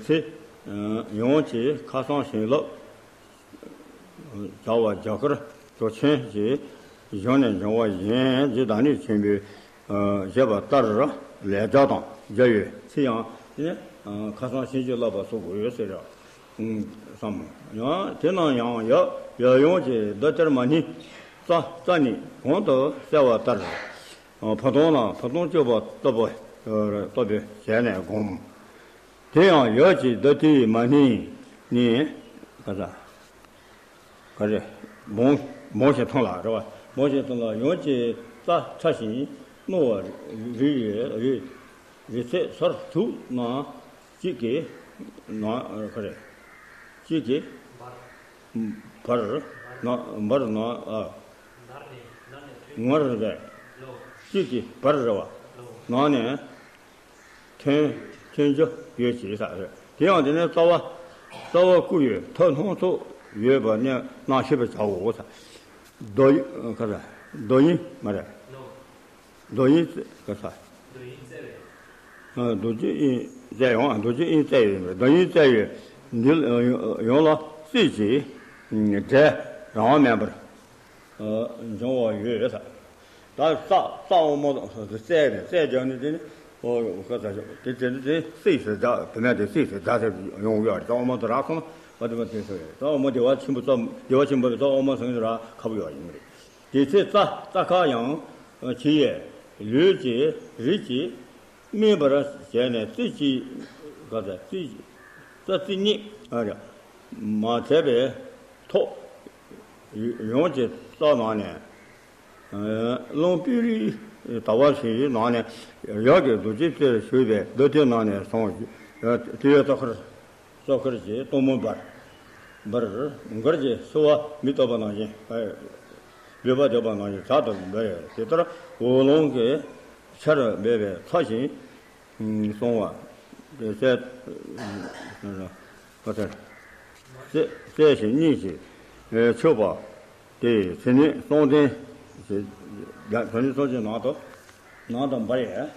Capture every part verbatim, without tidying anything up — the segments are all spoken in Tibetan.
ཚེ་ཡོངས་ཀྱི་ཁ་སང་བྱིན་རླབས་བྱ་བ་རྒྱ་གར་གྲུབ་ཆེན་གྱི་གཞུང་ནས་འབྱུང་བ་གཞན་གྱི་བདག་ཉིད་ཆེན་པོའི་བཞེད་པ་ལྟར་ལས་རྒྱ་དང་རྒྱ་ཡོད་ཚེ་ཡང་ནི་ཁ་སང་བྱིན་གྱིས་བརླབས་པ་སོགས་དགོས་ཟེར་བསམ། ཡང་དེ་རྣམས་ཡང་ཡབ་ཡབ་ཡུམ་གྱི་མདུན་དེར་མ་ནི་རྩ་རྩ་ནི་གོང་དུ་གསལ་བ་ལྟར། ཕུ་ཐུང་ལ་ཕུ་ཐུང་བཅུ་པ་ལྟ་བུ་ལྟ་བུ་བྱས་ནས་བསྒོམ། དེ་ཡང་ཡབ་ཀྱི་མདུན་དེའི་མ་ནི་ནི་ག་ས་ག་རེ་སྦོམ་སྦོམ་ཞིང་ཐུང་ལ་རེད་བ། སྦོམ་ཞིང་ཐུང་ལ་ཡུམ་གྱི་རྩ་ཕྲ་ཞིང་རྣོ་བ་རི་རི་རི་རི་ཚེ་སོར་དྲུག་ནང་གཅིག་གི་ནང་ག་རེ་གཅིག་གི་བར་ནང་བར་ནང་ཨ་ངར་རེད། གཅིག་གི་བར་རེད་བ། ནང་ནས་ཐོན་ཐོན་རྒྱུ་ཡོད་ཅེས་ཟེར། དེ་ཡང་དེ་ནས་རྩ་བ་རྩ་བ་བརྐོས་པའི་ཐབས་སྣ་ཚོགས་ཡོད་པ་ནི་རྣམ་ཤེས་པར་བྱའོ་ཟེར། རྡོ་ཡི་ཁ་ས་རྡོ་ཡི་མ་རེད། རྡོ་ཡི་ཁ་ས། རྡོ་རྗེ་དབྱིངས་བཙལ་ཡང་རྡོ་རྗེ་དབྱིངས་བཙལ་ཡོད་རེད། རྡོ་དབྱིངས་བཙལ་ཡོད་འདི་ཡོངས་ལ་རྩིས་ཀྱི་འབྲས་རང་དབང་མེད་པར་འབྱུང་བ་ཡོད་ཟེར། ད་རྩ་རྩ་དབང་མོ་བཙལ་ནས་བཙལ་རྒྱག་ནས་དེ་ནི་ཨོ་ཁ་ས་དེ་དེ་དེ་སྲིད་ཟེར་བྱ་བུད་མེད་དེ་སྲིད་ཟེར་བྱ་ཟེར་ཡོང་གི་ཡོད་རེད། རྩ་དབང་མོ་དེ་རག་སོང་ན་བ་དེ་མ་དེ་ཟེར་རེད། རྩ་དབང་མོ་བདེ་བ་ཆེན་པོ་ཙམ་བདེ་བ་ཆེན་པོ་རེད། རྩ་དབང་མོ་ཟེར་ནས་རག་ཁ་བོ་ཡོད་ཡིན་རེད། དེ་ཚེ་རྩ་རྩ་ཁ་ཡང་ཆེ་ཡས་ལུས་ཀྱི་རིགས་ཀྱིས་སྨིན་པར་བྱས་ནས་རྩིས་ཀྱི་ག་ས་རྩིས་རྩ་རྩིས་གཉིས་མ་ཚད་པའི་ཐོག་ཡུམ་གྱི་རྩ་ནང་ནས་རླུང་པུས་རིའི་ཟླ་བ་བཞིན་ཡུལ་ནང་ནས་ཡབ་ཀྱི་རྡོ་རྗེ་རྩེར་བཞུགས་པའི་མདུན་དེ་ནང་ནས་སོང་། ཏི་ཡོ་ཏོ་ཁར་སོ་ཁར་གྱི་གཏུམ་མོ་འབར་འབར་མགར་གྱི་བསུ་བ་མི་བཏུབ་པ་ནང་བཞིན་འབོད་པ་བརྒྱབ་པ་ནང་བཞིན་དྲག་ཏུ་འབར། དེ་ལྟར་འོག་རླུང་གི་ཆར་འབེབས་པའི་ཚ་ཞིང་སྲུང་བ་གསལ་གསལ་ཞིང་སྙིང་རྗེ་མཆོད་པ་དེ་ཚེ་ནི་སྲོང་ལྡན་ཞེས་ཚེ་ནི་སྲོང་ལྡན་ནང་དུ་ནང་དུ་འབར་ཡས།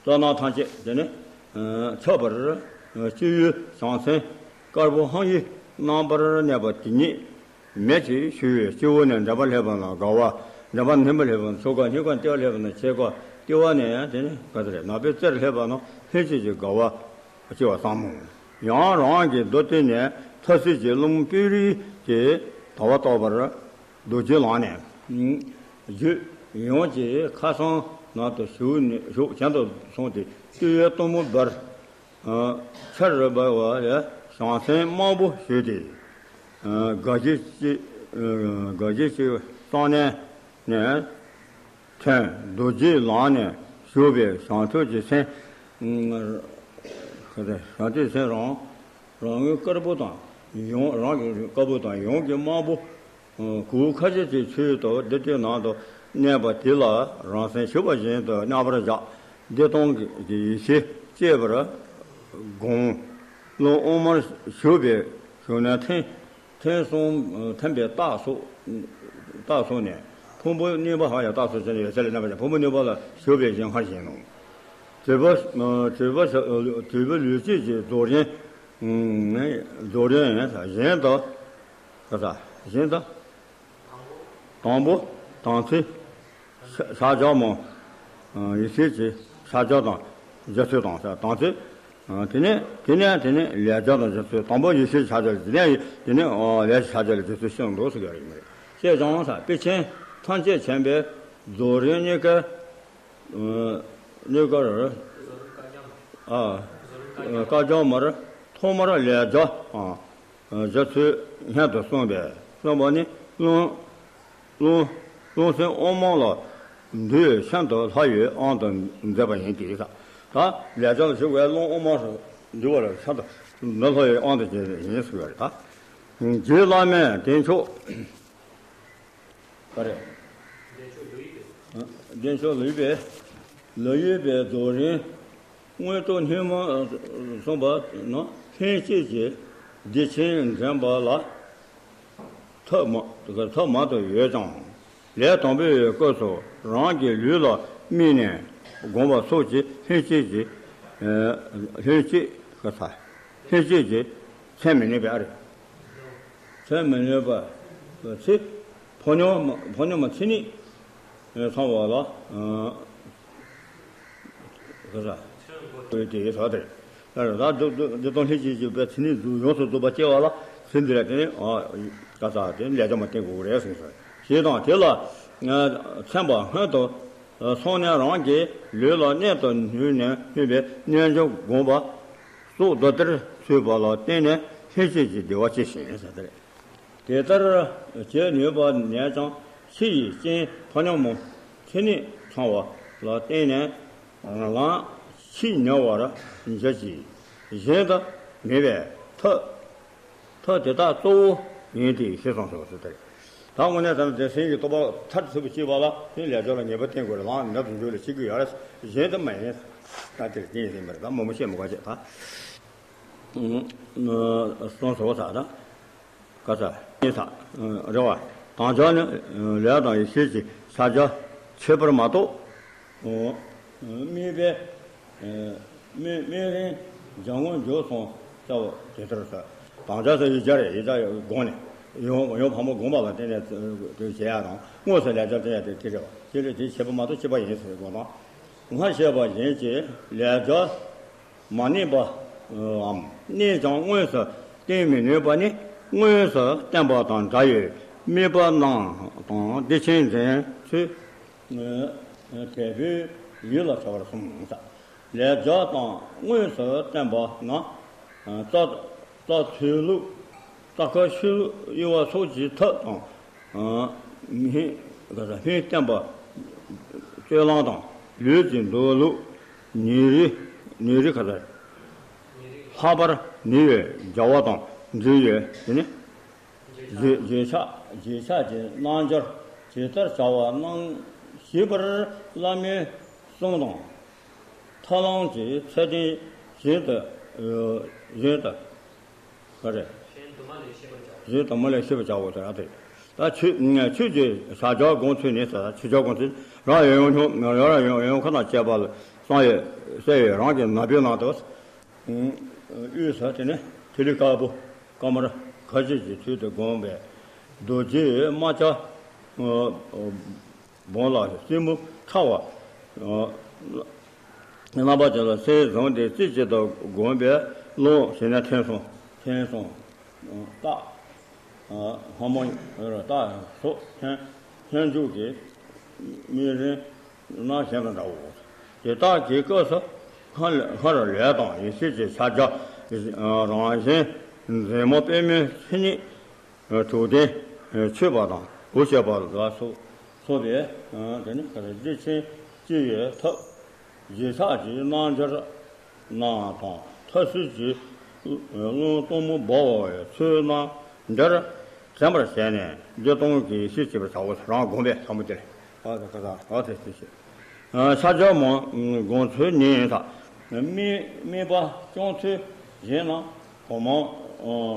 རྩ་ནང་ཐམས་ཅད་དེ་ནི་ཁྱབ་པར་སྤྱི་བོའི་བྱང་སེམས་དཀར་པོ་ཧང་ཡིས་རྣམ་པར་གནས་པ་དེ་ཉིད་མེ་ལྕེ་ཞུ་བའི་སྤྱི་བོ་ནས་འདྲེན་པ་ལྷས་པ་ན་དགའ་བ། འདྲེན་པ་སྙན་པ་ལྷས་པ་ན་མཆོག་དགའ། སྙན་པ་སྟེར་བ་ལྷས་པ་ན་ཆེ་དགའ། ལྟེ་བ་ནས་དེ་ནི་ག་ཚོད་རེད། ནག་པོའི་རྩེར་ལྷས་པ་ན་ལྷན་སྐྱེས་ཀྱི་དགའ་བ་སྐྱེ་བ་ཙམ་མོ། ཡང་རང་གི་མདུན་དེ་ནས་ཐ་སྲིད་ཀྱི་རླུང་པུས་རིའི་གི་དལ་བ་རྟོགས་པར་རྡོ་རྗེ་ལངས་ནས་བརྒྱུད་ཡུམ་གྱི་ཁ་སང་ནང་དུ་ཞུགས་ནས་ཞུགས་གྱེན་དུ་སོང་སྟེ་ཏི་ཡོ་གཏུམ་མོ་འབར་ཆར་འབར་བ་ལས་བྱང་སེམས་དམར་པོ་ཞུ་སྟེ་དགའ་བཞི་ཅིག་དགའ་བཞི་ཅིག་གཙང་གནས་ནས་ཐོན། རྡོ་རྗེ་ལངས་ནས་བཞུགས་པའི་བྱང་ཆུབ་ཀྱི་སེམས་བྱང་ཆུབ་སེམས་རང་རང་ངོས་དཀར་པོ་དང་ཡུམ་རང་གི་དཀར་པོ་དང་ཡུམ་གྱི་དམར་པོ་གུར་ཁ་ཤས་ཀྱི་ཚུལ་དུ་བདེ་སྟོང་ནང་དུ་གནས་པ་དེ་ལ་རང་སེམས་ཞུ་བ་བཞིན་དུ་མཉམ་པར་བཞག་བདེ་སྟོང་གི་ཡེ་ཤེས་སྐྱེས་པར་བསྒོམ། རླུང་དབུ་མར་ཞུགས་པའི་གཞུག་ནས་ཐེངས་ཐེངས་གསུམ་ཐེམ་པའི་རྟགས་སོགས་རྟགས་སོགས་ནས་ཕུང་པོ་གཉིས་པ་ཧ་ཡང་རྟགས་སོགས་ཀྱི་ཡོད་ཚད་ལ་གནས་པ་ཀྱང་ཕུང་པོ་གཉིས་པ་ལ་ཞུགས་པའི་ཞིང་ཁར་བཞིན་ནོ། དྲོད་པ་དྲོད་པ་དྲོད་པ་ལུས་སྐྱེས་ཀྱི་རྫོགས་རིམ་རྫོགས་རིམ་བཞིན་དུ་ག་ས་བཞིན་དུ། དང་པོ་དམ་ཚིག་ཤ་ཤར་བྱ་མོ། ཡེ་ཤེས་ཀྱི་ཤར་བྱ་དང་རྒྱ་མཚོ་དང་ས་དམ་ཚིག་དེ་ནས་དེ་ནས་དེ་ནས་ལས་བྱ་དང་རྒྱ་མཚོ། དང་པོ་ཡེ་ཤེས་ཤར་བྱ་དེ་ནས་དེ་ནས་ལས་ཤར་བྱ་ལ་རྒྱ་མཚོ་ཤེས་འདུག་ཟེར་གྱི་རེད། ཤེས་བྱང་ས་དཔེ་ཆེན་ཐམས་ཅད་མཁྱེན་པའི་རྫོགས་རིམ་གཉིས་ཀ་གཉིས་ཀར་ཨ་བཀའ་རྒྱ་མར་ཐོག་མར་ལས་བྱ་ཨ། རྒྱ་མཚོའི་སྙན་དུ་གསུངས་པས་གསུངས་པ་ནི་རླུང་རླུང་རླུང་སེམས་དབུ་མ་ལ་འདུས་ཤིན་ཏུ་ལྷ་ཡི་དབང་དུ་མཛད་པ་ཡིན་ཏེ། ད་ལས་བྱ་ལ་ཞུགས་པའི་རླུང་དབུ་མ་འདུས་པ་ལ་ཤིན་ཏུ་འདུས་ལྷ་ཡི་དབང་དུ་བྱས་ཡིན་ཟེར་བ་རེད། ད་རྗེ་བླ་མས་བདེ་མཆོག་ག་རེ། བདེ་མཆོག་ལུས་པའི་ལུས་པའི་རྫོགས་རིམ་མངོན་རྟོགས་སྙིང་པོ་གསུངས་པ་ན་ལྷན་སྐྱེས་ཀྱི་བདེ་ཆེན་འདྲེན་པ་ལ་ཐབས་མ་ཐབས་མང་དུ་ཡོད་ཀྱང་ལས་དང་པོའི་སྐབས་སུ་རང་གི་ལུས་ལ་དམིགས་ནས་བསྒོམ་པ་སོགས་ཀྱིས་ལྷན་སྐྱེས་ཀྱི་ལྷན་སྐྱེས་ ག་ས། ལྷན་སྐྱེས་ཀྱི་མཚན་མི་ནུས་པའི་ཨ་རེ། མཚན་མི་ནུས་པ། ཚེ། ཕོ་ཉོ་མ་ཕོ་ཉོ་མ་ཚེ་ནི། ཚང་བ་ལ། ག་ས། དེ་ཡི་ས་དེ། ད་འདི་དང་ལྷན་སྐྱེས་ཀྱི་པའི་ཚེ་ནི་ཡོངས་སུ་རྫོགས་པ་སྐྱེ་བ་ལ་ཚེ་འདི་ལ་དེ་ནི། ག་ས་དེ་ལས་ཀྱང་མ་བསྟེན་དགོས་རེད་གསུངས་སོ། ཞེས་དང་དེ་ལ། མཚན་པ་སྔོན་དུ། སོང་ནས་རང་གི་ལུས་ལ་གནད་དུ་བསྣུན་ནས་བསྣུན་པའི་རྣལ་འབྱོར་བསྒོམ་པ་སོགས་མདོ་དེར་ཚུད་པ་ལ་བརྟེན་ནས་ལྷན་སྐྱེས་ཀྱི་བདེ་བ་སྐྱེ་ཞིང་ཟེར་ཏེ། དེ་ལྟར་བྱེད་ནུས་པ་ནས་ཀྱང་ཕྱི་ཡི་རྐྱེན་ཕོ་ཉ་མོ་ཚེ་ནི་ཚང་བ་ལ་བརྟེན་ནས་ལམ་ཕྱིས་ཉེ་བར་འགྱུར་གྱི་གཞན་དུ་མེད་པས་ཐབས། ཐབས་དེ་དག་གཙོ་བོ་ཡིན་ཏེ། ཞེས་གསུངས་སོ་ཟེར་ཏེ། ད་དངོས་གནས་དམ་དེ་སེམས་ཀྱི་རྟོགས་པ་མཐར་ཐུག་པ་སྐྱེས་པ་ལ་དེ་ལས་སྦྱོར་ལ་ངེས་པར་བརྟེན་དགོས་རེད། ལམ་མདོ་དུ་འཇུག་ལ་བྱེད་དགོས་ཡ་རེད། གཞན་དུ་མ་ཡིན། ད་དེར་བརྟེན་ཡིན་པ་རེད། ད་མང་པོ་བཤད་མི་དགོས་ཅེས་ད་གསུངས་སོ་ས་ད་ག་ས་ཡིན་ས་རེད་བ། དམ་བཅའ་ནི་ལས་དང་ཡེ་ཤེས་ཀྱི་ཕྱག་རྒྱ་ཁྱད་པར་མ་གཏོགས། དམིགས་པའི་དམིགས་དམིགས་རིམ་སྦྱང་ངོ་འཇུག་སོང་ལྟ་བུ་དེ་ལྟར་ཟེར། དམ་བཅའ་ཟེར་ཡིག་བརྒྱ་རེད། ཡིག་བརྒྱ་དགོངས་ནས་ཡང་ཡང་ཕར་མ་དགོངས་པ་ལ་བརྟེན་ནས་དེ་བྱེད་ཡ་དང་། དངོས་སུ་ལས་སྦྱོར་བསྟེན་ཡ་དེ་དེ་རེད་བ། དེ་ལས་དེ་ཁྱད་པར་མ་གཏོགས་གཅིག་པ་ཡིན་ཟེར་དགོངས་དང་། སྔར་བཤད་པ་བཞིན་གྱི་ལས་སྦྱོར་མ་གནས་པ་འམ་གནས་ཀྱང་དངོས་སུ་བསྟེན་མི་ནུས་པ་ནི་དངོས་སུ་བསྟེན་པ་དང་འདྲ་བའི་དམིགས་པ་རྣམས་དང་བདེ་ཆེན་འཛིན་ཚུལ། དེ་ཕོའི་ཡུལ་ལ་བྱ་བར་གསུངས་ས། ལས་སྦྱོར་དང་དངོས་སུ་བསྟེན་པ་ན། རྩ་རྩ་ཚུལ་ལུགས། རྩ་ཁ་ཤུལ་དབྱེ་བ་སོགས་ཀྱི་ཐབས་དང་། སྨིན་སྨིན་བསྟེན་པ་སྤྱོད་ལམ་དང་། ལུས་ཀྱི་འདུག་ལུགས། ཉིན་རེ་ཉིན་རེ་ག་ཚོད། ལྷག་པར་ནི་ཡོད་བྱ་བ་དང་འབྲེལ་ཡོད་དེ་ནི། རྗེས་རྗེས་ཆགས་རྗེས་ཆགས་ཀྱི་རྣལ་འབྱོར་ཇི་ལྟར་བྱ་བ་རྣམས་ཤེས་པར་བླ་མའི་གསུང་དང་། ཐབས་ལམ་གྱི་ཚད་ལྡན་བཞིན་དུ་བཞིན་དུ་ག་རེ། གཞན་དུ་མ་ལས་ཤེས་པར་བྱའོ། གཞན་དུ་མ་ལས་ཤེས་པར་བྱའོ་ཟེར་ཡ་དེ། ད་ཆོས་ཆོས་ཀྱི་བྱ་བྱ་སྒོམ་ཚུལ་ནི་ཟེར། ཆོས་བྱ་སྒོམ་ཚུལ་རང་ཡོད་ཡོད་ཡོད་ཡོད་ཁ་ན་བཅས་པ་ལ་གསང་ཡོད་གསལ་ཡོད་རང་གི་ནང་པའི་ནང་དུ། དབུས་སུ་དེ་ནས་ཐིག་ལེ་དཀར་པོ་དཀར་དམར་ཁ་བཞི་གི་ཚུལ་དུ་བསྒོམས་པས་རྡོ་རྗེ་རྨ་བྱ་སྦོམ་ལ་སེན་མོ་ཕྲ་བ། རྣམ་པ་ཅན་ལ་སེན་བཟུང་སྟེ་རྩེ་གཅིག་ཏུ་བསྒོམས་པས་རླུང་ཞེས་ནས་ཐེན་གསུམ་ཐེན་གསུམ་སྟག་ལྷ་མོ་སྟག་སོགས་ཐེན་ཐེན་འཇུག་གི་དམིགས་རིམ་རྣམ་གཞན་དང་འདྲའོ། དེ་དག་གི་སྐབས་སུ་སྔར་སྔར་ལས་དང་ཡེ་ཤེས་ཀྱི་ཕྱག་རྒྱ་རང་བཞིན་འཛིན་མ་པདྨའི་མཚན་ཉིད་དྲུག་ལྡན་མཆོད་པ་དང་གུས་པ་ལ་སོགས་སོགས་པའི་དེ་ནི་བདེ་ཆེན་སྐྱེ་བའི་ཐབས། རྗེས་ཆགས་ཀྱི་རྣལ་འབྱོར་རྣམས་དང་མཐར་སོན་གྱི་རླུང་གཏུམ་མོ་འབར་བའི་ཚུལ་རྣམས་འདིར་དྲན་པར་བྱས་ནས་བདེ་སྟོང་གི་ཤེས་བྱེད་པར་བྱའོ། རང་བསྒོམས་པའི་ལྷ་མོ་དེ་ལ་ཨ་ད་ཨ་དེ་དེ་ཤེས། ཕྱག་རྒྱ་མ་སྒོམ་ཚུལ་ཉིད་ཡིན་ས། དམིགས་དམིགས་པ་སྐྱོང་ཚུལ་གཞན་རྣམས་གོང་མ་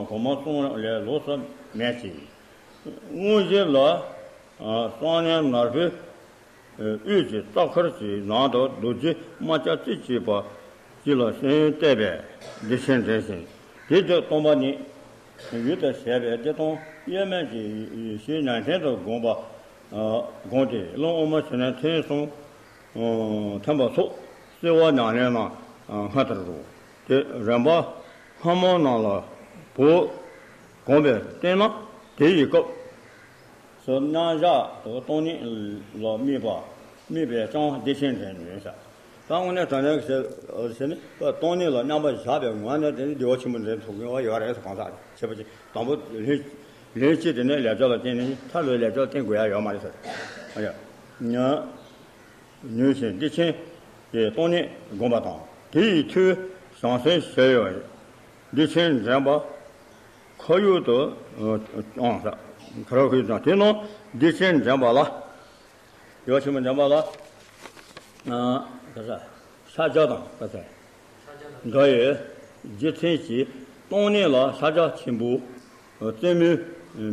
གོང་མ་གསུངས་ལས་ལོགས་སུ་མེད་ཅིང་། དངོས་གཞི་ལ་གསང་གནས་ནག་པོའི་དབུས་ཀྱི་རྩ་མཁར་གྱི་ནང་དུ་རྡོ་རྗེ་རྨ་བྱ་རྩེ་གཅིག་པ་གཅིག་ལ་སེན་བཏེགས་པས་བདེ་ཆེན་འདྲེན་ཞིང་། དེ་དུས་སྟོང་པ་ཉིད་ཡུལ་དུ་བྱས་པས་བདེ་སྟོང་དབྱེར་མེད་ཀྱི་ཡེ་ཤེས་ཉམས་ལྡན་དུ་བསྒོམ་པ་བསྒོམས་ཏེ་རླུང་དབུ་མ་བྱས་ནས་ཐེངས་གསུམ་ཐེམ་པ་སོགས་བསྲེ་བ་ཉམས་ལེན་རྣམས་སྔར་ལྟར་རོ། དེ་རིམ་པ་སྔ་མ་རྣམས་ལ་བོད་བསྒོམས་པས་བསྟན་ན་དེ་ཡི་སྐབས་སུ་རྣམ་གཞག་ཏུ་སྟོང་ཉིད་ལ་དམིགས་པ་དམིགས་པས་ཀྱང་བདེ་ཆེན་འདྲེན་ནུས་ས། ད་དངོས་གནས་དྲང་གནས་ཀྱི་ཟེར་ནི་སྟོང་ཉིད་ལ་མཉམ་པར་བཞག་པའི་ངང་ནས་དེ་ནི་བདེ་བ་ཆེན་པོ་འདྲེན་ཐུབ་ཀྱི་ཡོད་རེད་ཟེར། གང་ཟག་ཁྱད་པར་ཅན་དང་པོ་ལྷན་ལྷན་སྐྱེས་དེ་ནས་ལས་སྦྱོར་ལ་བརྟེན་ནས་མཐར་ལུས་ལས་སྦྱོར་ལ་བརྟེན་དགོས་ཡ་ཡོད་མ་རེད་ཟེར། ཨ་ཡ། ཉ། ནུས་ཤིང་བདེ་ཆེན་གྱི་སྟོང་ཉིད་བསྒོམ་པ་དང་། དེ་ཡི་མཐུས་བྱང་སེམས་ཞེས་ཡོད། བདེ་ཆེན་འདྲེན་པ་ཁོར་ཡུག་ཏུ་ཨང་ས་ཁ་ར་ཁུ་དང་དེ་རྣམས་བདེ་ཆེན་འདྲེན་པ་ལ། ཡོ་ཆེན་མོ་འདྲེན་པ་ལ། ཨ་ག་ས། ཕྱག་རྒྱ་དང་ག་ས། འདྲ་བའི་རྗེ་བཙུན་གྱིས་སྟོང་ཉིད་ལ་ཕྱག་རྒྱ་ཆེན་པོ་རྩེ་མོའི་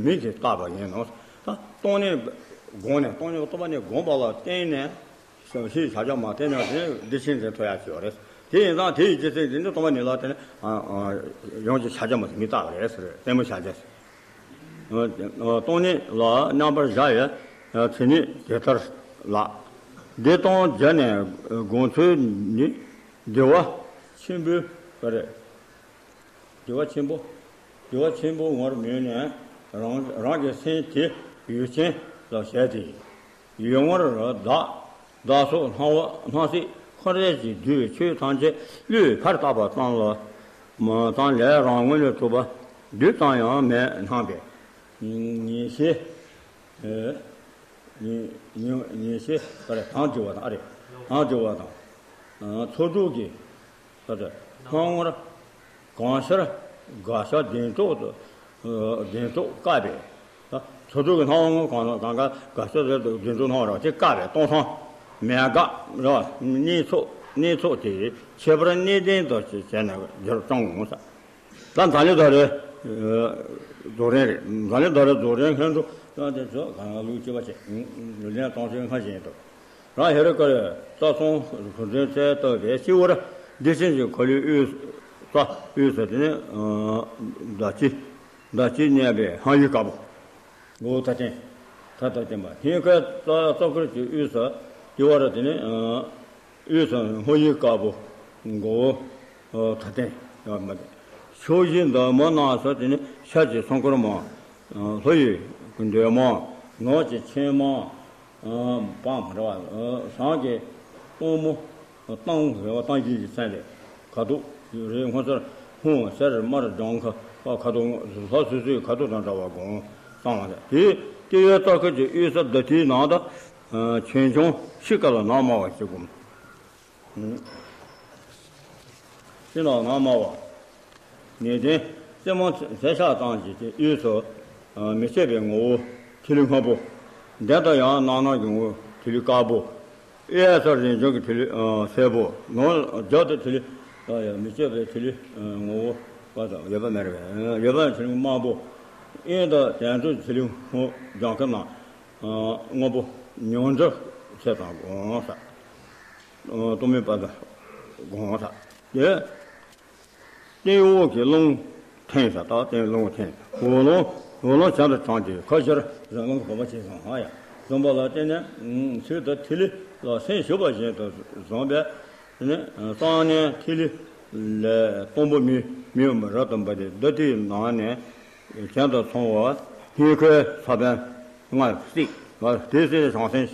མིང་གིས་བཏགས་པ་ཡིན་ནོ། ད་སྟོང་ཉིད་བསྒོམས་ནས་སྟོང་ཉིད་རྟོགས་པ་ཉིད་བསྒོམས་པ་ལ་བརྟེན་ནས། ཕྱིའི་བྱ་བྱ་མ་བརྟེན་ན་དེ་བདེ་ཆེན་འདྲེན་ཐུབ་ཡ་ཅིག་ཡོད་རེད། དེ་ཡིན་ཙང་དེ་ཡི་རྗེས་ཟེར་དེ་ནི་སྟོང་པ་ཉིད་ལ་དེ་ནི་ཡོངས་ཀྱི་ཕྱག་རྒྱ་མ་ཟེར་མི་རྟག་པ་རེད་ཟེར། རྩེ་མོ་ཕྱག་རྒྱ་ཟེར། སྟོང་ཉིད་ལ་མཉམ་པར་བཞག་ཡོད་ཚེ་ནི་དེ་ལྟར་ལགས། འདི་དང་སྦྱར་ནས་དགོངས་ཚུལ་ནི། བདེ་བ་ཆེན་པོའི་བདེ་བ་ཆེན་པོ། བདེ་བ་ཆེན་པོ་ངོར་མོས་ནས་རང་རང་གི་སེམས་དེ་ཡུལ་ཅན་ལ་བྱས་ཏེ། ཡུལ་ངོར་བདག་བདག་སོགས་སྣང་བ་སྣང་སྲིད་འཁོར་འདས་ཀྱིས་བསྡུས་པའི་ཆོས་ཐམས་ཅད་བློས་ཕར་བཏབ་པ་ཙམ་ལ་མ་ཙམ་ལས་རང་ངོས་ལས་གྲུབ་པ་རྡུལ་ཙམ་ཡང་མེད་སྣང་བས། ངེས་ཤེས། ཉེ་ཉེ་ཉེ་ཤེས་ཀ་རེ་དང་བཅུ་བ་དང་ཨ་རེ་དང་བཅུ་བ་དང་། ཚོགས་དྲུག་གི་ས་དེ་སྣང་ངོར་གང་ཤར་དགག་བྱ་བདེན་གྲུབ་ཏུ་བདེན་གྲུབ་བཀག་པས། ཚོགས་དྲུག་གི་སྣང་ངོར་གང་གང་ག་དགག་བྱ་བདེན་གྲུབ་སྣང་བ་རེད་བ། དེ་བཀག་པས་སྟོང་སང་མེད་དགག་རེད་བ། གནས་ཚུལ་གནས་ཚུལ་དེ་ཁྱད་པར་གནས་བརྟན་དུ་བྱས་ནས་སྦྱར་སྤྱང་འོང་ས། ད་ཛཱ་ལི་དྷ་རི་རྫོགས་རིམ་རེད། ཛཱ་ལི་དྷ་རི་རྫོགས་རིམ་ལྷུན་གྲུབ་ཀྱང་དེ་ཚོ་གང་ལུགས་གཅིག་པ་བྱས། ལུས་ལྡན་སྟོང་ཆེན་སྔར་བཞིན་དུ། རང་ཧེ་རུ་ཀ་རི་རྩ་གསུམ་གོ་འཛིན་རྩལ་བཏབ་པའི་སྤྱི་བོར་བདེ་ཆེན་གྱི་ཁ་ལུད་དབུས་ས་དབུས་ས་དེ་ནི་ཟླ་གཅིག་ཟླ་གཅིག་མཉམ་པའི་སྔགས་ཡིག་དཀར་པོ། མགོ་བོ་མཐའ་བརྟེན། མཐའ་མཐའ་བརྟེན་པ་སྙིང་ཁའི་རྩ་རྩ་ཁུར་གྱི་དབུས་སུ་སྤྱི་བོར་དེ་ནི། དབུས་སུ་སྔགས་ཡིག་དཀར་པོ། མགོ་བོ་མཐའ་བརྟེན། ཕྱོགས་བཞི་འདབ་མ་རྣམས་སུ་དེ་ནི་ཤར་གྱི་སྲང་འཁོར་མ། ལྷོ་ཡི་འདོད་མ། ནུབ་ཀྱི་མཆིལ་མ། བ་མ་རེད་བ། བྱང་གི་སྟོང་མོ། སྟང་རེད་བ། སྟང་བཞི་ཡི་ཚན་རེད། ཁ་དོག་རེད། སྔོ་སེར་ཧཱུྃ་སེར་དམར་ལྗང་ཁ་བ། ཁ་དོག་ལྷ་སོ་སོའི་ཁ་དོག་དང་འདྲ་བ་བསྒོམ་གསང་བ་རེད། དེའི་ལྟེ་བའི་རྩ་ཁུར་གྱི་དབུས་སུ་བདུད་རྩིའི་ནང་དུ་ཆོས་འབྱུང་ཤིང་ཀ་ལ་ནག་དམར་བ་ཞིག་བསྒོམ། ཤིང་ནག་དམར་བ། ནས་ལྡན་རྩེ་མོ་ཚེ་ཤ་ཙམ་གྱི་དབུས་སུ་མི་བསྐྱོད་པའི་ངོ་བོ་ཐིག་ལེ་སྔོན་པོ། གདན་དུ་ཡང་རྣམ་སྣང་གི་ངོ་བོ་ཐིག་ལེ་དཀར་པོ། གཡས་སུ་རིན་འབྱུང་གི་ཐིག་ལེ་སེར་པོ། ནང་རྒྱབ་ཏུ་ཐིག་ལེ་ཡང་མི་བསྐྱོད་པའི་ཐིག་ལེ་ངོ་བོ་པ་དང་ཡོད་པ་མེད་རེད། ཡོད་པ་ཐིག་ལེ་དམར་པོ། གཡོན་དུ་དལ་འབྱོར་ཐིག་ལེ་སྔོ་ལྗང་ཁུ་ནག་སྔོན་པོ་མྱོང་གྲོལ་ཚེ་དང་བསྒོམ་ས། སྟོང་མེད་པ་དང་བསྒོམ་ས། དེ་སྟེང་འོག་གི་རླུང་འཐེན་ས། ད་སྟེང་རླུང་འཐེན། འོག་རླུང་འོག་རླུང་བྱང་དུ་དྲངས་ཏེ་ཁ་ཕྱིར་རང་རླུང་གི་བུམ་པ་ཅན་བཟུང་ཧ་ཡ་བཟུང་པ་ལ་བརྟེན་ནས་ཚུལ་དུ་ཐིག་ལེ་ལ་སེམས་ཞུགས་པ་བཞིན་དུ་བཟུང་བས། དེ་ནས་གསང་གནས་ཐིག་ལེ་ལས་སྟོང་པོ་མི་མི་ཡོང་བ་རབ་ཏུ་འབར་ཏེ་བདུད་རྩིའི་ནང་ནས་གྱེན་དུ་སོང་བ་སྙིང་ཁའི་ས་བོན་ལྔ་བསྲེགས། དེ་བསྲེགས་བྱང་སེམས།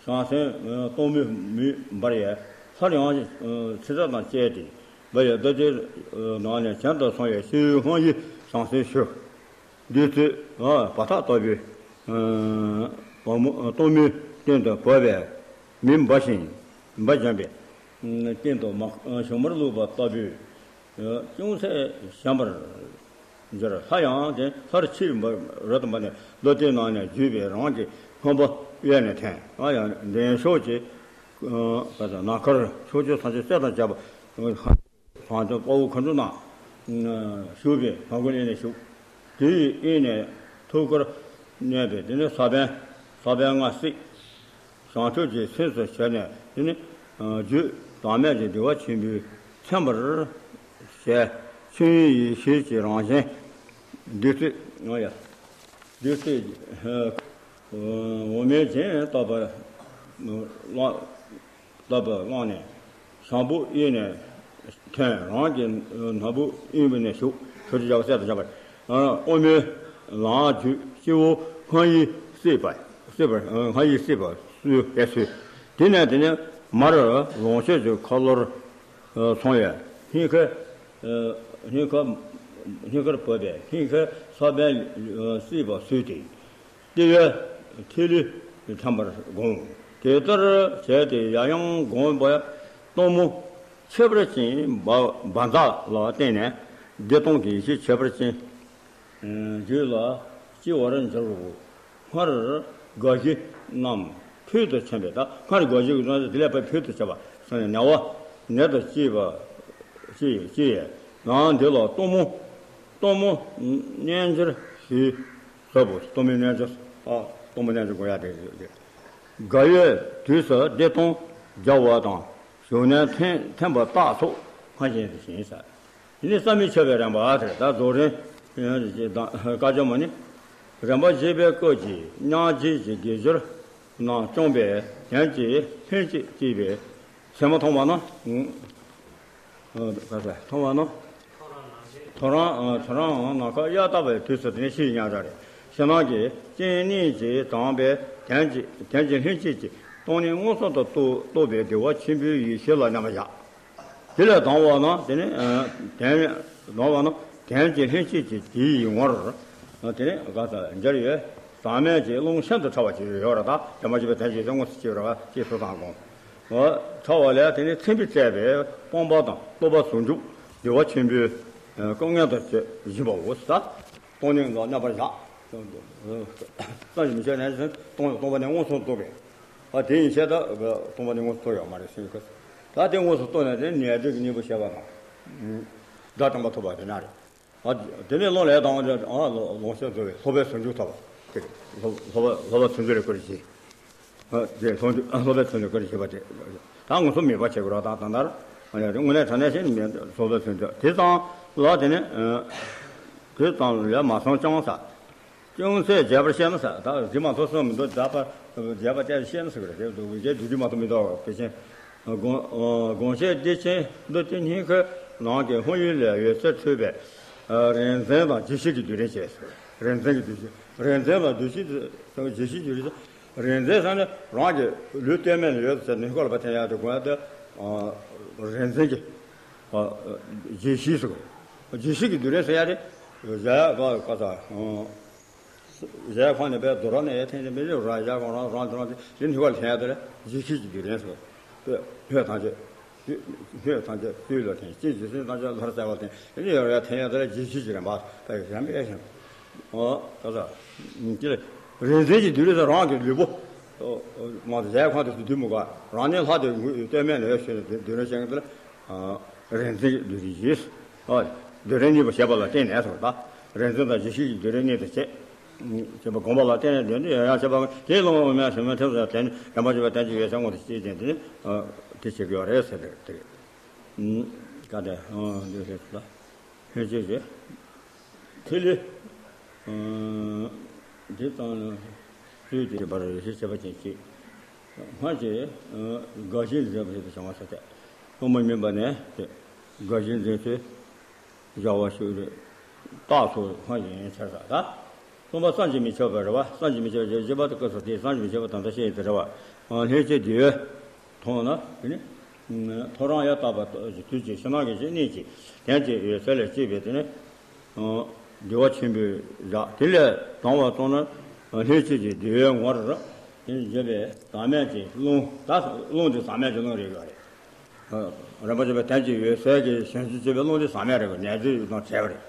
བྱང་སེམས་སྟོང་པའི་མུན་འབར་ཡས། སླར་ཡང་ཚེ་ས་དང་བཅས་ཏེ་འབར་ཡས་བདུད་རྩིའི་ནང་ནས་གྱེན་དུ་སོང་བའི་སྤྱི་བོའི་སྔགས་ཡིག་བྱང་སེམས་ཞུ། བདུད་རྩི་བ་ཐག་ལྟ་བུའི་བ་མོ་སྟོང་མའི་སྟེང་དུ་བབས་པས་མུན་འབར་ཞིང་འབར་འཇོམས་པའི་སྟེང་དུ་མ་ཞུན་མར་བླུགས་པ་ལྟ་བུའི་ཅུང་ཟད་ཞན་པར་འགྱུར། སླར་ཡང་དེ་སླར་ཕྱིར་འབར་རབ་ཏུ་འབར་ནས་བདུད་རྩིའི་ནང་ནས་བརྒྱུད་པའི་རང་གི་སྔོན་པོ་གཡས་ནས་འཐེན། ཡང་ལྡན་ཕྱོགས་ཀྱི་ནམ་མཁར་ཕྱོགས་བཅུའི་ས་ཆ་གསེར་དང་བཅས་པ་བྱང་ཆུབ་དཔའ་བོ་མཁའ་འགྲོ་རྣམས་བཞུགས་པའི་ནམ་མཁའི་དབྱིངས་ནས་བཞུགས། དེ་ཡི་དབྱིངས་ནས་ཐུགས་ཀར་གནས་པའི་དེ་ནས་ས་བོན་ས་བོན་ལྔ་བསྲེགས། བྱང་ཆུབ་ཀྱི་སེམས་སུ་བྱས་ནས་དེ་ནི་རྒྱུད་བདག་མེད་ཀྱི་བདེ་བ་ཆེན་པོས་མཚན་པར་བྱས། ཆོས་དབྱིངས་ཡེ་ཤེས་ཀྱི་རང་བཞིན་བདུད་རྩི་ཡང་ཡང་བདུད་རྩི་འོ་མའི་རྒྱན་བཏབ་པ་བླངས། བཏབ་པ་བླངས་ནས་བྱང་བུ་གཡས་ནས་འཐེན། རང་གི་ནག་པོ་གཡོན་པ་ནས་ཞུགས། ཁྱོད་ཀྱི་རྒྱབ་སེ་དང་བཞག་པ། དབུ་མའི་ལམ་བརྒྱུད་སྤྱི་བོ་སྔགས་ཡིག་བསྲེགས་པ། བསྲེགས་པ། སྔགས་ཡིག་བསྲེགས་པ་སུའི་ཡ་སུའི། དེ་ནས་དེ་ནས་མར་ལོངས་སྤྱོད་ཀྱི་འཁོར་ལོར་སོང་བས་སྙིང་ཁའི་སྙིང་ཁ་སྙིང་ཁར་བབས་པས་སྙིང་ཁའི་ས་བོན་བསྲེགས་པ་སུས་ཏེ། ལྟེ་བའི་ཐིག་ལེ་འཐེན་པར་བསྒོམ། དེ་ལྟར་བྱས་ཏེ་ཡང་ཡང་བསྒོམས་པས་སྟོང་མོ་ཁྱད་པར་ཅན་འབར་འཛག་ལ་བརྟེན་ནས་བདེ་སྟོང་གི་ཡེ་ཤེས་ཁྱད་པར་ཅན་རྒྱུད་ལ་སྐྱེ་བར་འགྱུར་རོ། སྔར་དགའ་བཞི་རྣམས་ཕུལ་དུ་ཕྱིན་པས། ད་སྔར་དགའ་བཞི་གི་རྣམ་དེ་ལས་ཕར་ཕུལ་དུ་ཕྱིན་པ་སོང་ནས་ཉེ་བ་ནད་དུ་སྐྱེས་པ་སྐྱེས་སྐྱེས་ཡང་འདི་ལ་སྟོང་མོ་སྟོང་མོ་རྣལ་འབྱོར་ཞེས་ཟབ་བོ། སྟོང་མོའི་རྣལ་འབྱོར། ཨ། སྟོང་མོ་རྣལ་འབྱོར་དགོས་ཡ་དེ་རེད། དགའ་བའི་དུས་སུ་བདེ་སྟོང་རྒྱལ་བ་དང་ བྱུང་ནས་ཐོན་ཐོན་པ་རྟགས་ཚོགས་སྔར་བཞིན་དུ་ཞེས་བྱ། དེ་ནི་བསམ་མི་ཁྱབ་པའི་རིམ་པ་དེར་ད་རྫོགས་རིམ་དང་བཀའ་ཆོས་མ་ནི། རིམ་པ་བཞི་པའི་སྐབས་ཀྱི་སྙིང་རྗེ་གི་དགེ་སྦྱོར་རྣམས་བསྐྱངས་པས་དོན་གྱི་ལྷུན་གྱིས་བསྐྱེད་པའི་ཚད་མ་མཐོང་བ་ན། ཨ་ག་ས་མཐོང་བ་ན། ཐོ་རངས་ཨ་ཐོ་རངས་ནམ་མཁའ་གཡའ་དག་པའི་དུས་སུ་དེ་ནི་ཕྱིར་མཉམ་བཞག་རེད། ཕྱི་ནང་གི་སྤྱན་གཉིས་ཀྱིས་དྲངས་པའི་དོན་གྱི་དོན་གྱི་ལྷུན་གྱིས་ཀྱི་སྟོང་ཉིད་མངོན་སུམ་དུ་རྟོགས་རྟོགས་པའི་བདེ་བ་ཆེན་པོའི་ཡེ་ཤེས་ལ་མཉམ་པར་བཞག་དེ་ལས་ལྡང་བ་ན་དེ་ནི་ཨ་དོན་ལྡང་བ་ན་དོན་གྱི་ལྷུན་གྱིས་ཀྱི་དེའི་ངོར་དེ་ནི་ག་ས་འབྱར་ཡོད་ཟག་མེད་ཀྱི་རླུང་ཤིན་ཏུ་ཕྲ་བ་ཅིག་ཡོད་ར། ད་དེ་མ་བྱས་པའི་དོན་གྱི་ཡེ་ཤེས་མངོན་སུམ་སྐྱེ་བ་ཅེས་སོ་སངས་དགོངས། འོ། ཕྲ་བ་ལས་དེ་ནི་ཚིམ་པའི་བཅས་པའི་སྤངས་པ་དང་རྟོགས་པ་ཟུང་འཇུག་བདེ་བ་ཆེན་པོའི་ཨ་སྐུ་མངོན་དུ་བྱེད་བཞིན་པའོ། ད་སྟོང་ཉིད་ལ་མཉམ་པར་བཞག་བསམ་གྱིས་མི་ཁྱབ་ནས་སྟོང་སྟོང་པ་ནི་མངོན་སུམ་རྟོགས་པས། ཨ་དེ་ཡིན་ཕྱིར་ད་སྟོང་པ་ནི་མངོན་སུམ་རྟོགས་ཡོད་མ་རེད་ཟེར་གི། ད་དེ་མངོན་སུམ་རྟོགས་ནས་དེ་ནི་ནས་འབྲས་ཀྱི་གཉེན་པོ་བྱས་པ་དང་། དགྲ་བཅོམ་པ་ཐོབ་པ་དེ་ན་རེད། ཨ། དེ་ནས་བློ་ལས་དང་ཨ་ལོངས་སྤྱོད་རྫོགས་པའི་སློབ་པའི་ཟུང་འཇུག་ཐོབ་པ། དེ་སློབ་སློབ་པའི་ཟུང་འཇུག་ལ་བཀོད་རེ་བྱེད། ཨ་དེ་ཟུང་འཇུག་ཨ་སློབ་པའི་ཟུང་འཇུག་བཀོད་རེ་བྱེད་པ་དེ། ད་མངོན་སུམ་མེད་པ་བྱེད་དགོས་ར། ད་ད་ལྟར་ཨ་ནི་དངོས་གནས་དྲང་གནས་བཤད་ན་སློབ་པའི་ཟུང་འཇུག་དེ་ཙམ་ལ་དེ་ནས་ཨ་དེ་ཙམ་ལས་མ་སོང་ཀྱང་ས། ཅུང་ཟད་རྒྱས་པར་བཤད་ན་ཟེར། ད་རྫུན་མ་ཐོག་གསུམ་མི་འདུག་རྒྱས་པ་རྒྱས་པ་བསྟན་བཤད་ན་ཟེར་གི་རེད། དེ་འདུག་རྒྱས་བསྡུས་རྒྱུ་མ་གཏོགས་མི་འདུག་དེ་བཞིན་དགོངས་དགོངས་བཤད་འདི་ཆེན་འདི་དེ་སྙིང་ཁའི་ནང་གི་ཧོང་ཡུལ་ལས་འོད་ཟེར་འཕྲོས་པའི་རིག་འཛིན་དང་རྗེས་ཤུལ་གྱི་བསྡུས་རིམ་བཅས་སོ། རིག་འཛིན་གྱི་བསྡུས་རིམ། རིག་འཛིན་དང་རྗེས་ཤུལ་རྗེས་ཤུལ་གྱི་བསྡུས་རིམ། རིག་འཛིན་ཟེར་ནི་རང་གི་ལུས་ལྟོས་མེད་ལ་ཡོད་ཟེར་ནི་ཧོ་ལ་བ་དེ་ཡང་དེ་དགོངས་ཏེ་རིག་འཛིན་གྱི་རྗེས་ཤུལ་ཟེར་གི། རྗེས་ཤུལ་གྱི་བསྡུས་རིམ་ཟེར་ཡ་དེ་གཞལ་ཡས་ཁང་ག་ས། གཞལ་ཡས་ཁང་ནས་པའི་རྡོ་ར་ནས་ཡར་འཐེན་ནས་མི་རེ་རང་གཞལ་ཡས་ཁང་རང་རང་རང་དེ་ནི་ཧོ་ལ་ལྷན་ཡ་དེ་ལ་རྗེས་ཤུལ་གྱི་བསྡུས་རིམ་ཟེར་གི། ལྷོད་ཐམས་ཅད། ལྷོད་ཐམས་ཅད་དུས་ལ་འཐེན། སྐྱེ་འཇིག་ཚེ་ཐམས་ཅད་ལྷར་གསལ་བར་འཐེན། དེ་ནས་ཡར་ཡར་འཐེན་ཡ་དེ་ལ་རྗེས་ཤུལ་གྱི་རིམ་པ་ད་ཡོད་རིམ་པས་ཤིང་། ཨོ། ད་ས། དེ་ལ་རིག་འཛིན་གྱི་བསྡུས་རིམ་ཟེར་རང་གི་ལུས་པོ། ཨོ། མ་གཞལ་ཡས་ཁང་དུ་བསྡུས་མི་དགོས། རང་ཉིད་ལྷ་དེ་ལྟོས་མེད་ལ་ཡོད་ཞེས་བསྡུས་རིམ་བྱེད་མཁན་དེ་ལ། རིག་འཛིན་གྱི་བསྡུས་རིམ་ཞེས། ཨོ། བསྡུས་རིམ་གཉིས་པོ་བྱས་པ་ལ་བརྟེན་ནས་སོ། ད་རིག་འཛིན་དང་རྗེས་ཤུལ་གྱི་བསྡུས་རིམ་གཉིས་དུ་བྱས། བྱས་པ་སྒོམ་པ་ལ་བརྟེན་ནས་དོན་དུ་ཡང་ཡང་བྱས་པ་དེའི་ལུང་འོ་མའི་ཞིང་མའི་ཐེམ་སོགས་དེ་ནི་རིམ་པ་བཞི་པ་དོན་གྱི་ཡེ་ཤེས་མངོན་དུ་སྐྱེས་ཏེ་དེ་ནི་དེ་བྱེད་ཀྱི་ཡོད་རེད་ཟེར་དེ་རེད། བཀའ་དེ་འདི་རེད་ལ། ལྷན་སྐྱེས་ཀྱི་ཐིག་ལེ། འདི་ཙམ་ལ་བསྡུས་ཏེ་བར་རེ་ཞིག་བྱེད་པ་ཅན་གྱི། སྔར་གྱི་དགའ་བཞིན་འཛིན་པ་ཞིག་ཏུ་བྱུང་བ་ཟེར་ཏེ། སྟོང་པ་ཉིད་པ་ནས་དེ་དགའ་བཞིན་འཛིན་ཚུལ་སྦྱར་བ་ཞིག་རེད། རྟགས་སུ་སྔར་བཞིན་འཆར་ས་ད། གསུམ་པ་བསམ་གྱིས་མི་ཁྱབ་པའི་རེ་བ། བསམ་གྱིས་མི་ཁྱབ་པའི་བཞི་པ་དེ་སྐབས་སུ་དེ་བསམ་གྱིས་མི་ཁྱབ་པ་དང་ད་བཤད་ཡོད་དེ་རེ་བ། ལྷན་སྐྱེས་འདི་ཡོད། མཐོང་ན་དེ་ནི། ཐོ་རངས་ཡར་བཏབ་པ་དུས་ཀྱི་ཕྱི་ནང་གི་ཕྱི་གཉིས་ཀྱི་དོན་གྱི་འོད་གསལ་ལས་སྐྱེས་པའི་དེ་ནི། བདེ་བ་ཆེན་པོའི་བཞག་དེ་ལས་ལྡང་བ་སོང་ན་ལྷན་སྐྱེས་ཀྱི་བདེ་བའི་ངོར་དེ་ནི་བརྗོད་པའི་ཟག་མེད་ཀྱི་རླུང་ད་རླུང་དེ་ཟག་མེད་ཀྱི་རླུང་རེད་ཡོད་རེད། རིམ་པ་བྱེད་པའི་དོན་གྱི་འོད་གསལ་གྱི་ཞིང་བཞིན་བྱེད་པའི་རླུང་དེ་ཟག་མེད་རེད། ནད་རྫས་དང་བྲལ་བ་རེད།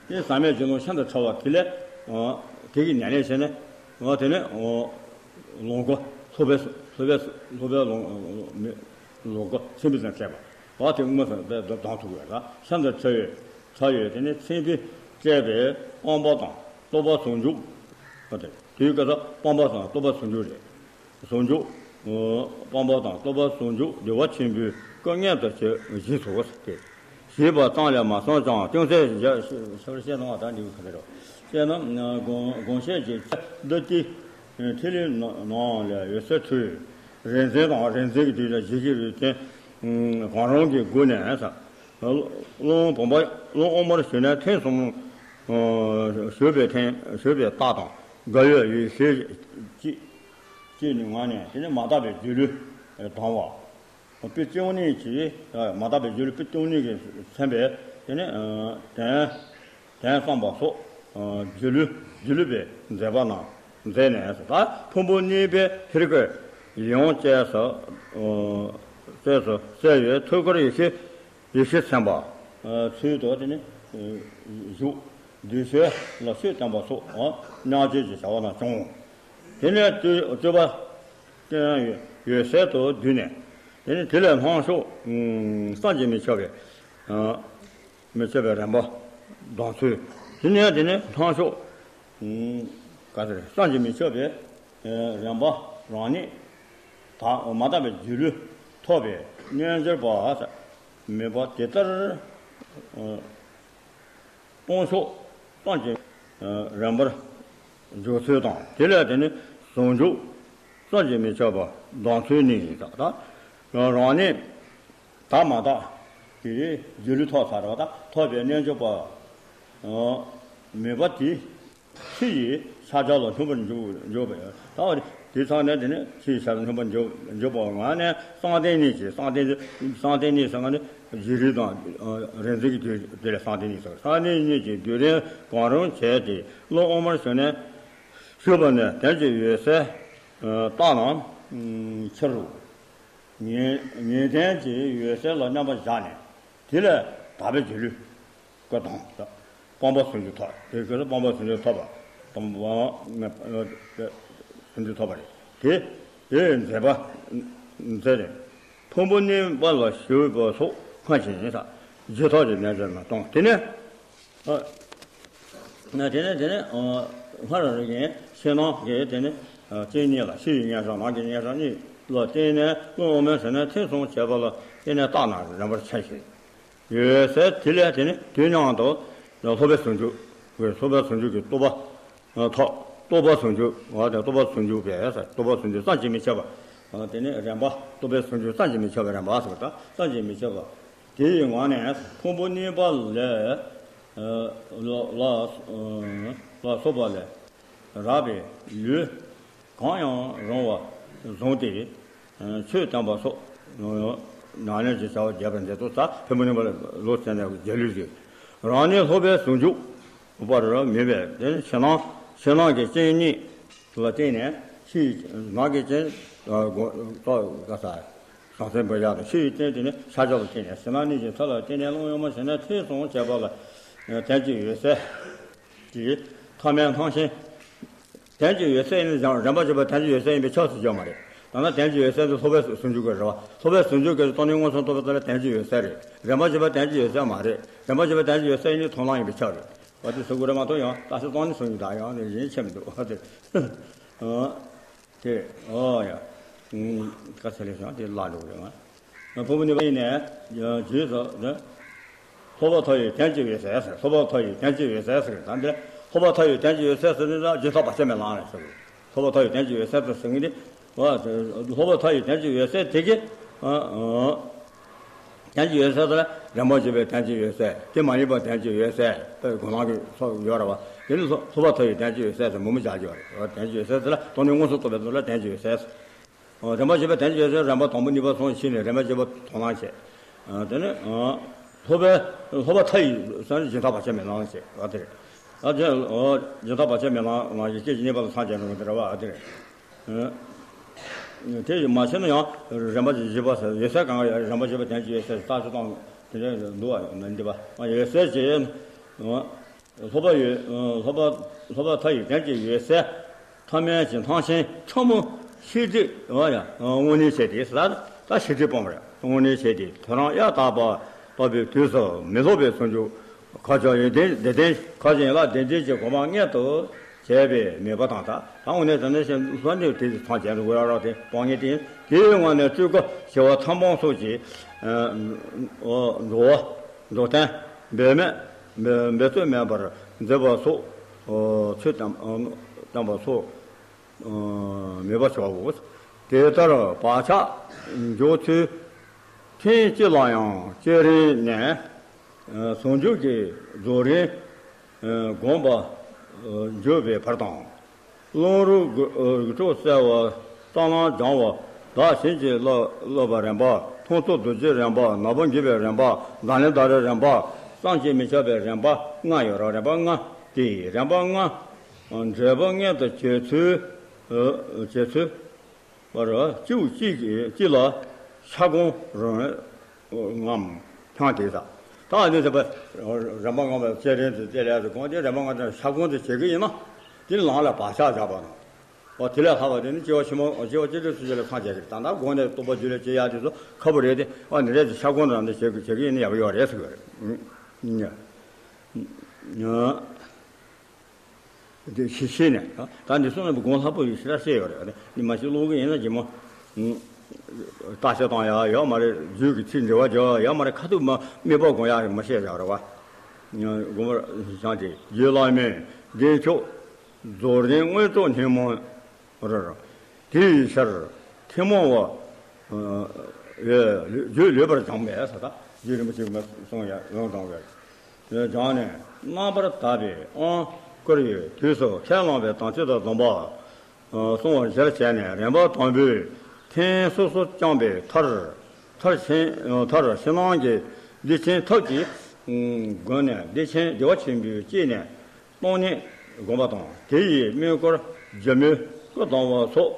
དེ་ཟག་མེད་ཀྱི་རླུང་ཤིན་ཏུ་ཕྲ་བ་དེ་ལས། དེ་གི་ཉམས་ལེན་བྱས་ནས། དེ་ནས། ལོངས་སྐུ་ལྷོད་པའི་ལྷོད་པའི་ལྷོད་པའི་ལོངས་ལོངས་སྐུ་ཚིམ་པའི་ཚུལ་བྱས་པ། དེ་མངོན་སུམ་དུ་ལྡང་ཐུབ་དགོས་ལ་ཤིན་ཏུ་ཕྲ་བའི་ཕྲ་བའི་དེ་ནས་ཚིམ་པའི་བཅས་པའི་སྤངས་པ་དང་རྟོགས་པ་ཟུང་འཇུག་དེའི་སྐབས་སུ་སྤངས་པ་དང་རྟོགས་པ་ཟུང་འཇུག་རེད། ཟུང་འཇུག་སྤངས་པ་དང་རྟོགས་པ་ཟུང་འཇུག་བདེ་བ་ཆེན་པོའི་སྐུ་མངོན་དུ་བྱེད་བཞིན་སོ། ཞེས་པ་ཙམ་ལས་མ་སོང་ཀྱང་ཅུང་ཟད་ཞིབ་པར་བཤད་གནང་བ་དང་འདི་ག་རེ་རོ། བཤད་ན་དགོངས་བཤད་ཀྱི་འདི་ཏི་ཐིག་ལེ་ནང་ལས་འོད་གསལ་འཕྲོས། རིག་འཛིན་དང་རིག་འཛིན་གྱི་དུས་ལ་ཞིག་གི་རིག་ཅན་གང་རུང་གི་སྒོ་ནས་རླུང་བུམ་པ་རླུང་དབུ་མར་ཞུགས་ནས་ཐེངས་གསུམ་ཞུགས་པའི་ཐེངས་ཞུགས་པའི་རྟགས་དང་འགལ་བའི་ཡེ་ཤེས་ཀྱི་ཀྱི་ངང་ནས་དེ་ནི་མ་དག་པའི་སྒྱུ་ལུས་ལྡང་བ། དཔེ་བཅུ་གཉིས་ཀྱིས་མ་དག་པའི་སྒྱུ་ལུས་དཔེ་བཅུ་གཉིས་ཀྱིས་མཚོན་པའི་དེ་ནི་དོན་དོན་བསམ་པ་སོགས་སྒྱུ་ལུས་སྒྱུ་ལུས་པའི་མཛད་པ་རྣམས་མཛད་ནས་ད་ཕུང་པོ་གཉིས་པའི་ཧེ་རུ་ཀའི་ཡིད་འོང་བཅས་སུ་བཅས་སུ་གསལ་བའི་ཐུགས་ཀར་ཡེ་ཤེས་ཡེ་ཤེས་མཚན་པ་ཚུལ་དུ་དེ་ནི་བཞུགས། བདུད་ཤེས་ལ་ཆོས་བསྟན་པ་སོགས་སྙན་བརྒྱུད་ཀྱི་བྱ་བ་རྣམས་བྱུང་། དེ་ནས་སྤྲུལ་པ་སྟོན་འོད་གསལ་དུ་བསྡུས་ནས། དེ་ནི་དེ་ལས་སྣང་ཕྱོགས་བསམ་གྱིས་མི་ཁྱབ་པའི་མི་ཁྱབ་པའི་རིམ་པ་ལྡང་ཚུལ། དེ་ནས་དེ་ནི་སྣང་ཕྱོགས་ག་ཟེར་བསམ་གྱིས་མི་ཁྱབ་པའི་རིམ་པ་རང་ཉིད་དག་མ་དག་པའི་སྒྱུ་ལུས་ཐོབ་པའི་ རྣལ་འབྱོར་པ་མེད་པ་དེ་ལྟར་སྟོང་ཕྱོགས་སངས་རྒྱས་རིམ་པར་འཇུག་ཚུལ་དང་། དེ་ལས་དེ་ནི་ཟུང་འཇུག་བསམ་གྱིས་མི་ཁྱབ་པ་གདམ་ཚུལ་ནི་ཡིན་ཙང་། རང་ནི་དག་མ་དག་དེ་རིང་རྗེས་ལུས་ཐོབ་ཚར་བ་དང་། ཐོབ་པའི་རྣལ་འབྱོར་པ་མེད་པ་དེ་ཕྱི་ཡི་ཕྱག་རྒྱ་ལ་སྙོམས་པར་འཇུག་འཇུག་པས། ད་དེ་ཚང་ནས་དེ་ནི་ཕྱི་ཡི་ཕྱག་རྒྱ་སྙོམས་པར་འཇུག་འཇུག་པའི་ངང་ནས་བསམ་གཏན་གཉིས་ཀྱི། བསམ་གཏན་བསམ་གཏན་གཉིས་ཟེར་ང་ནི་བཞུགས་རིས་དང་རིག་འཛིན་གྱི་དུས་དེ་ལ་བསམ་གཏན་གཉིས་ཟེར། བསམ་གཏན་གཉིས་ཀྱི་སྡུད་རིམ་གང་རུང་བྱས་ཏེ་བློ་དབུ་མར་ཞུགས་ནས་ཞུགས་པ་ནས་དོན་གྱི་འོད་གསལ་རྟག་ན་ཁྱེར་རོ། ངེས་ངེས་དོན་གྱི་འོད་གསལ་ལ་མཉམ་པར་བཞག་ནས། དེ་ལས་དག་པའི་རྗེས་ལུས་ཀྱི་དང་། སྤངས་པ་ཟུང་འཇུག་ཐོབ། དེ་ཁོ་ཚོ་སྤངས་པ་ཟུང་འཇུག་ཐོབ་པ། སྤངས་པ་ཟུང་འཇུག་ཐོབ་པ་རེད། དེ་དེ་མཛད་པ་མཛད་རེད། ཕུང་པོ་གཉིས་པ་ལ་ཞུགས་པ་སོགས་སྔར་བཞིན་ཡིན་ས། རྗེས་ཐོབ་ཀྱི་རྣལ་འབྱོར་མ་སྟོང་། དེ་ནས། ཨ། ན་དེ་ནས་དེ་ནས་ཨ། སྔར་རང་བཞིན་ཕྱི་ནང་གི་དེ་ནས་ཨ། སྐྱེ་གཉིས་ལ། ཕྱི་ཡི་མངོན་སུམ་ནང་གི་མངོན་སུམ་གཉིས་ལ་བརྟེན་ནས་བློ་དབུ་མའི་ཞུགས་ནས་ཐེ་ཚོམ་བྱེད་པ་ལ་བརྟེན་ནས་རྟག་ན་རིམ་པར་འཆར་ཞིང་། འོད་གསལ་དེ་ལས་དེ་ནས་དུས་མཉམ་དུ་སློབ་པའི་ཟུང་འཇུག་གི། སློབ་པའི་ཟུང་འཇུག་གི་རྟོགས་པ་ཐོབ། རྟོགས་པ་ཟུང་འཇུག་ཨ། དེ་རྟོགས་པ་ཟུང་འཇུག་པས། རྟོགས་པ་ཟུང་འཇུག་བསམ་གྱིས་མི་ཁྱབ་པ། དེ་ནས་རིམ་པ། རྟོགས་པའི་ཟུང་འཇུག་བསམ་གྱིས་མི་ཁྱབ་པའི་རིམ་པ་ཟེར་བ་དང་། བསམ་གྱིས་མི་ཁྱབ་པ། དེ་ཡི་ངང་ནས་ཕུང་པོ་གཉིས་པ་ལས་ལ་ལ་ལ་སོགས་པ་ལས་རག་པའི་ལུས་གང་ཡང་རུང་བ་བཟུང་སྟེ་ཆོས་བསྟན་པ་སོགས་ནང་ལས་ཀྱི་བྱ་བ་རྒྱས་པར་མཛད་དོ། ད་ཕུང་པོ་གཉིས་པ་ལ་ལོག་ཟེར་ནས་རྗེས་ལུས་ཀྱི། རང་ནི་སློབ་པའི་ཟུང་འཇུག་པར་མོས་པས། དེ་ཕྱི་ནང་ཕྱི་ནང་གི་རྐྱེན་གཉིས་ལ་བརྟེན་ནས། ཕྱི་ནང་གི་རྐྱེན་ཨ། གོ་ཏོ་ག་ས། ཟང་ཟིང་པོ་ཡག་དང་། ཕྱི་ཡི་རྐྱེན་དེ་ནི་ཕྱག་རྒྱ་ལ་བརྟེན་ནས། ཕྱི་ནང་གཉིས་ཀྱི་མཐའ་ལ་བརྟེན་ནས་བློ་དབུ་མ་ཞུགས་ནས་ཐེ་ཚོམ་བྱེད་པ་ལ་དོན་གྱི་འོད་གསལ་གྱི་ཐ་མལ་སྣང་ཞེན། དོན་གྱི་འོད་གསལ་ནི་རིམ་པ་བཞི་པ་དོན་གྱི་འོད་གསལ་ཡིན་པས་ཁྱབ་སུ་འཇུག་མ་རེད། ད་ནི་དོན་གྱི་འོད་གསལ་དེ་སློབ་པའི་ཟུང་འཇུག་གི་རེད་བ། སློབ་པའི་ཟུང་འཇུག་གི་སྟོང་ཉིད་མངོན་སུམ་རྟོགས་པའི་ཐོག་ལ་དོན་གྱི་འོད་གསལ་རེད། རིམ་པ་བཞི་པ་དོན་གྱི་འོད་གསལ་མ་རེད། རིམ་པ་བཞི་པ་དོན་གྱི་འོད་གསལ་ཡིན་ནི་མཐོང་སྣང་ཡིན་པས་ཁྱབ་རེད། བ་དེ་ཟེར་དགོས་རེད་མ་གཏོགས། ཡང་ད་ཤི་སྟོང་ཉིད་ཟུང་འཇུག་དང་ཡང་ནི་གཞན་ཕྱེ་མི་འདུག་བ་དེ། དེ། ཨོ་ཡ། ཨུམ། ཀ་ཚ་ལས་བྱུང་དེ་བརླག་འགྲོ་གི་རེད་ང་། ཕུང་པོ་གཉིས་པ་ཡིན་ནས་རྗེས་སུ་ནི། སློབ་པ་མཐའ་ཡས་དོན་གྱི་འོད་གསལ་ཟེར། སློབ་པ་མཐའ་ཡས་དོན་གྱི་འོད་གསལ་ཟེར། ད་འདིར་སློབ་པ་མཐའ་ཡས་དོན་གྱི་འོད་གསལ་ཟེར་ནི་ལ་སྦྱིན་བདག་བར་ཆད་མེད་ལམ་རེད་ཟེར། སློབ་པ་མཐའ་ཡས་དོན་གྱི་འོད་གསལ་ཟེར་ཟེར་ནི། བ། སློབ་པ་མཐའ་ཡས་དོན་གྱི་འོད་གསལ་དེ་གི། ཨ། ཨ། དོན་གྱི་འོད་གསལ་དེ་ལ་རིམ་པ་བཞི་པའི་དོན་གྱི་འོད་གསལ། དེ་མ་ཡིན་པ་དོན་གྱི་འོད་གསལ་དཔེ་གོ་ནང་གི་ཚོགས་ཡོད་རེད་བ། དེ་ནི་སློབ་པ་མཐའ་ཡས་དོན་གྱི་འོད་གསལ་ཟེར་མུ་མུ་བྱ་རྒྱུ་རེད། དོན་གྱི་འོད་གསལ་དེ་ལ་སྟོང་ཉིད་མངོན་སུམ་རྟོགས་པའི་ཚུལ་ལ་དོན་གྱི་འོད་གསལ། རིམ་པ་བཞི་པའི་དོན་གྱི་འོད་གསལ། རིམ་པ་དང་པོ་གཉིས་པ་སོང་ཕྱིན་ནས་རིམ་པ་བཞི་པ་དོ་སྣང་བྱེད། དེ་ནི་སློབ་པའི་སློབ་པ་མཐའ་ཡས་ཟེར་ནས་སྦྱིན་བདག་བར་ཆད་མེད་ལམ་བྱེད་པ་དེ་རེད། ཨ་དེ་སྦྱིན་བདག་བར་ཆད་མེད་ལམ་ལ་ཡི་སྐད་ཀྱི་གཉིས་པ་ལ་སངས་རྒྱས་འགྲོ་གི་དེ་རེད་བ། ཨ་དེ་རེད། དེ་ཡིས་མ་ཕྱིན་ན་ཡང་རིམ་པ་བཞི་པ་ཟེར། འོད་གསལ་གང་ག་རིམ་པ་བཞི་པ་དོན་གྱི་འོད་གསལ་ཟེར་རྟགས་ཤུགས་བཏང་དེ་འདྲ་འདུག་བ། མི་འདི་པ་འོད་གསལ་གྱི་སློབ་པ་ཡོད། སློབ་པ་སློབ་པ་མཐའ་ཡས་དོན་གྱི་འོད་གསལ། ཐ་མལ་གྱི་སྣང་ཞེན་ཕྲ་མོ་ཤེས་སྒྲིབ་བ་ཡང་དངོས་གནས་བྱས་ཏེ་ཟེར། ད་ཤེས་སྒྲིབ་སྤོང་བ་རེད། དངོས་གནས་བྱས་ཏེ་དོན་རང་ཡང་དག་པ་རྟོགས་པའི་དུས་སུ་མི་སློབ་པའི་ཟུང་འཇུག་ཁ་ཕྱོགས་ཡོན་ཏན་ལྡན་ལྡན། ཁ་ཕྱོགས་ཡན་ལག་ལྡན་ལྡན་གྱི་གོ་འཕང་མངོན་དུ་བྱས་པའི་མོས་པ་དང་། ད་ད་དངོས་གནས་དོན་གནས་ཤེས་ལྷོད་ནས་དེ་ཚོ་ཚང་བྱས་འདུག་ར་ར་དེ་སྤང་ངེས་དེ་ཡིན། དེའི་ངང་ནས་སྤྲུལ་སྐུ་ཞི་བ་ཐབས་སྤངས་སོགས་ཀྱི་འགྲོ་བ་འགྲོ་དོན་འབད་མེད་འབད་རྩོལ་མེད་པར་མཛད་པ་སོགས་ཆོས་བསྟན་པ་སོགས་མོས་པ་བྱའོ། དེ་ལྟར་བག་ཆགས་འཇོག་ཚུལ་ཐེངས་གཅིག་ལ་ཡང་བསྐྱེད་རིམ་ནས་ཟུང་འཇུག་གི་རྫོགས་རིམ་བསྒོམ་པ་འཇུག་པའི་བར་དང་། རླུང་རོ་དྲོད་གསལ་བ། རྩ་རླུང་སྦྱང་བ། བདག་བྱིན་གྱིས་བརླབ་པའི་རིམ་པ། ཐུགས་རྩོལ་རྡོ་རྗེའི་རིམ་པ། ནག་པོ་འགྱུ་བའི་རིམ་པ། ཛཱ་ནེ་ཛཱ་རའི་རིམ་པ། བསམ་གྱིས་མི་ཁྱབ་པའི་རིམ་པ་ལྔ་ཡོད་རེད། རིམ་པ་ལྔ་སྟེ། རིམ་པ་ལྔ་འབྲས་བུ་མངོན་དུ་བྱེད་ཚུལ། བྱེད་ཚུལ། བར་གཅིག་གཅིག་གཅིག་ལ་ཤ་སྒོང་རང་ངམ་འཕངས་ཏེ་ས། ད་འདི་ཟེར་བ། རིམ་པ་ལྔ་པའི་བསྐྱེད་རིམ་དུ་བསྐྱེད་རིམ་དུ་གོང་དེ་རིམ་པ་ལྔ་དེ་ཤ་སྒོང་དུ་བྱེད་ཀྱི་ཡིན་ན། དེ་ནི་ལམ་ལ་བག་ཆགས་བཞག་པ་དང་། འོ་དེ་ལས་ལྷག་པ་དེ་ནི་སྐྱེ་བ་ཕྱི་མ། སྐྱེ་བ་སྤྱི་ལྟར་སུ་ཞིག་ལ་འཚང་རྒྱ་གི་རེད། ད་ལྟ་སྒོང་ནས་རྟོགས་པ་རྒྱུད་ལ་སྐྱེ་ཡག་དེ་ཚོ་ཁག་པོ་རེད་དེ། ཨ་ནི་རེད་དེ་ཤ་སྒོང་རང་དུ་བྱེད་ཀྱི་བྱེད་ཀྱི་ཡིན་ན་ཡག་པོ་ཡོད་རེད་ཟེར་གི་རེད། དེ་ཤེས་ཤེས་ནས་ད་འདི་གསུང་ན་དགོངས་ལྷག་པོ་ཡོད་ཞེ་དྲག་བཤད་ཡོད་རེད། འདི་མ་ཤེས་ཀློག་གི་ཡིན་ན་རྗེ་མོ། ཨུ། ལྟ་བཤལ་བཏང་ཡག་ཡོད་མ་རེད། རྒྱུད་ཀྱི་ཚིག་འབྲེལ་བ་རྒྱག་ཡག་ཡོད་མ་རེད། ཁ་ཐུག་མ་དམིགས་པ་སྒོམ་ཡག་མ་བཤད་བཞག་རེད་བ། དགོངས་པར་བཞེངས་ཏེ། རྗེ་བླ་མས་བདེ་མཆོག་རྫོགས་རིམ་དངོས་གྲུབ་སྙིང་པོ་རེད། དེ་ཡི་ཕྱིར་ཐུན་མོང་བ་རྒྱུད་ལེགས་པར་སྦྱངས་པས་ཟེར། ད་རྗེ་རིན་པོ་ཆེ་གིས་གསུངས་ཡག་ཡོངས་གྲགས་པའི་སྦྱངས་ནས་རྣམ་པར་དག་པའི་དབང་བསྐུར་བའི་དུས་སུ་ཁས་བླངས་པའི་དམ་ཚིག་དང་སྡོམ་པ་སྲུང་བར་གཞིར་བྱས་ནས། རིམ་པ་དང་པོའི་ཐུན་སོ་སོར་བསྐྱངས་པའི་མཐར། མཐར་ཕྱིན། མཐར་ཕྱི་ནང་གི་བདེ་ཆེན་ཐབས་ཀྱི་སྒོ་ནས་བདེ་ཆེན་བདེ་བ་ཆེན་པོའི་སྐྱེས་ནས་སྟོང་ཉིད་བསྒོམ་པ་དང་། དེ་ཡི་དམིགས་སྐོར་སྒྱུ་མའི་སྐུ་ལྡང་བ་སོགས་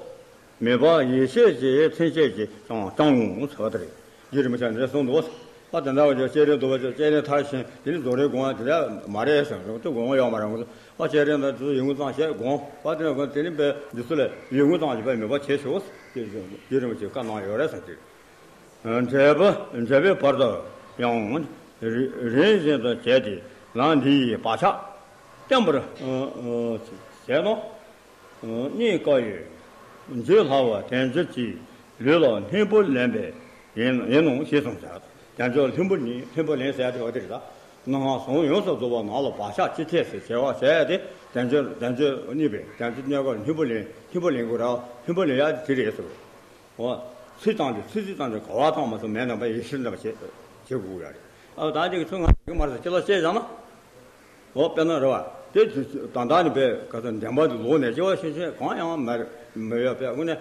མེད་པ་ཡེ་ཤེས་ཀྱི་མཚན་བཅས་ཀྱིས་ཀྱང་བསྐྱང་ངོ་ཟེར་བ་དེ་རེད། རྗེ་རིན་པོ་ཆེ་འདི་གསུངས་འདུག། ཨ་དེ་འདྲ་བ་ཅིག་བསྐྱེད་རིམ་འདུག་པ་ཅིག། བསྐྱེད་རིམ་མཐར་ཕྱིན་དེ་ནི་རྫོགས་རིམ་སྒོམ་ཡག་དེ་འདྲ་མ་རེད་ཟེར། དེ་སྒོམ་ཡག་ཡོད་མ་རེད། ཨ་བསྐྱེད་རིམ་དང་དེ་ཚོ་ཡིད་ངོ་ཙམ་བྱས་སྒོམ་པ་དེ་ནི་དེ་ནི་དཔེ་འདི་ཚོ་ལ་ཡིད་ངོ་ཙམ་གྱིས་དཔེ་མོས་པ་བྱེད་ཤོག། རྗེ་རིན་པོ་ཆེས་བཀའ་གནང་ཡོད་རེད་ཟེར་གྱི། འབྲས་བུ་འབྲས་བུའི་བར་དུ་ཡང་རིམ་བཞིན་དུ་བྱས་ཏེ་ལམ་འདི་ཡི་བག་ཆགས་བརྟན་པོར་བྱས་ན། རྙེད་དཀའ་ཡི་འཇུག་སླ་བ་དལ་འབྱོར་གྱི་ལུས་ལ་སྙིང་པོ་ལེན་པས་ཡིན་ཡིན་ནོ་ཞེས་གསུངས་ཤག། དལ་འབྱོར་སྙིང་པོ་ལེན། སྙིང་པོ་ལེན་ཟེར་ཡག་དེ་བ་དེ་རེད། ད་སྣང་བ་ཟུང་ཡོངས་སུ་རྫོགས་པ་ནང་ལ་བག་ཆགས་ཅི་ཐེག་སེ་བྱེད་པ་བྱས་ཏེ་དལ་འབྱོར་དལ་འབྱོར་རྙེད་པའི་དལ་འབྱོར་རྙེད་སྐབས་སྙིང་པོ་ལེན། སྙིང་པོ་ལེན་དགོས་ར། སྙིང་པོ་ལེན་ཡག་དེ་རེད་ཟེར། འོ། ཚིག་ཙམ་གྱིས་ཚིག་ཚིག་ཙམ་གྱིས་གོ་བ་ཙམ་མ་ཟད་མེད་ན་པ་ཡེ་ཤེས་འདྲ་བ་བྱེད་བྱེད་དགོས་ཀྱི་ཡོད་རེད། ཨ་ད་ཅིག་ཚུར་ང་ཡི་གེ་མ་རེད་ཟེར་ཅི་ལ་བཤད་བཞག་ན། འོ་དཔེར་ན་རེད་བ། དེ་ད་ལྟ་ནི་པའི་ག་ཚོད་བདེན་པ་དེ་ལོག་ནས་སྐྱེ་བ་ཤིན་ཤིན་གང་ཡང་མེད་མེད་ཡོད་པའི་དངོས་གནས་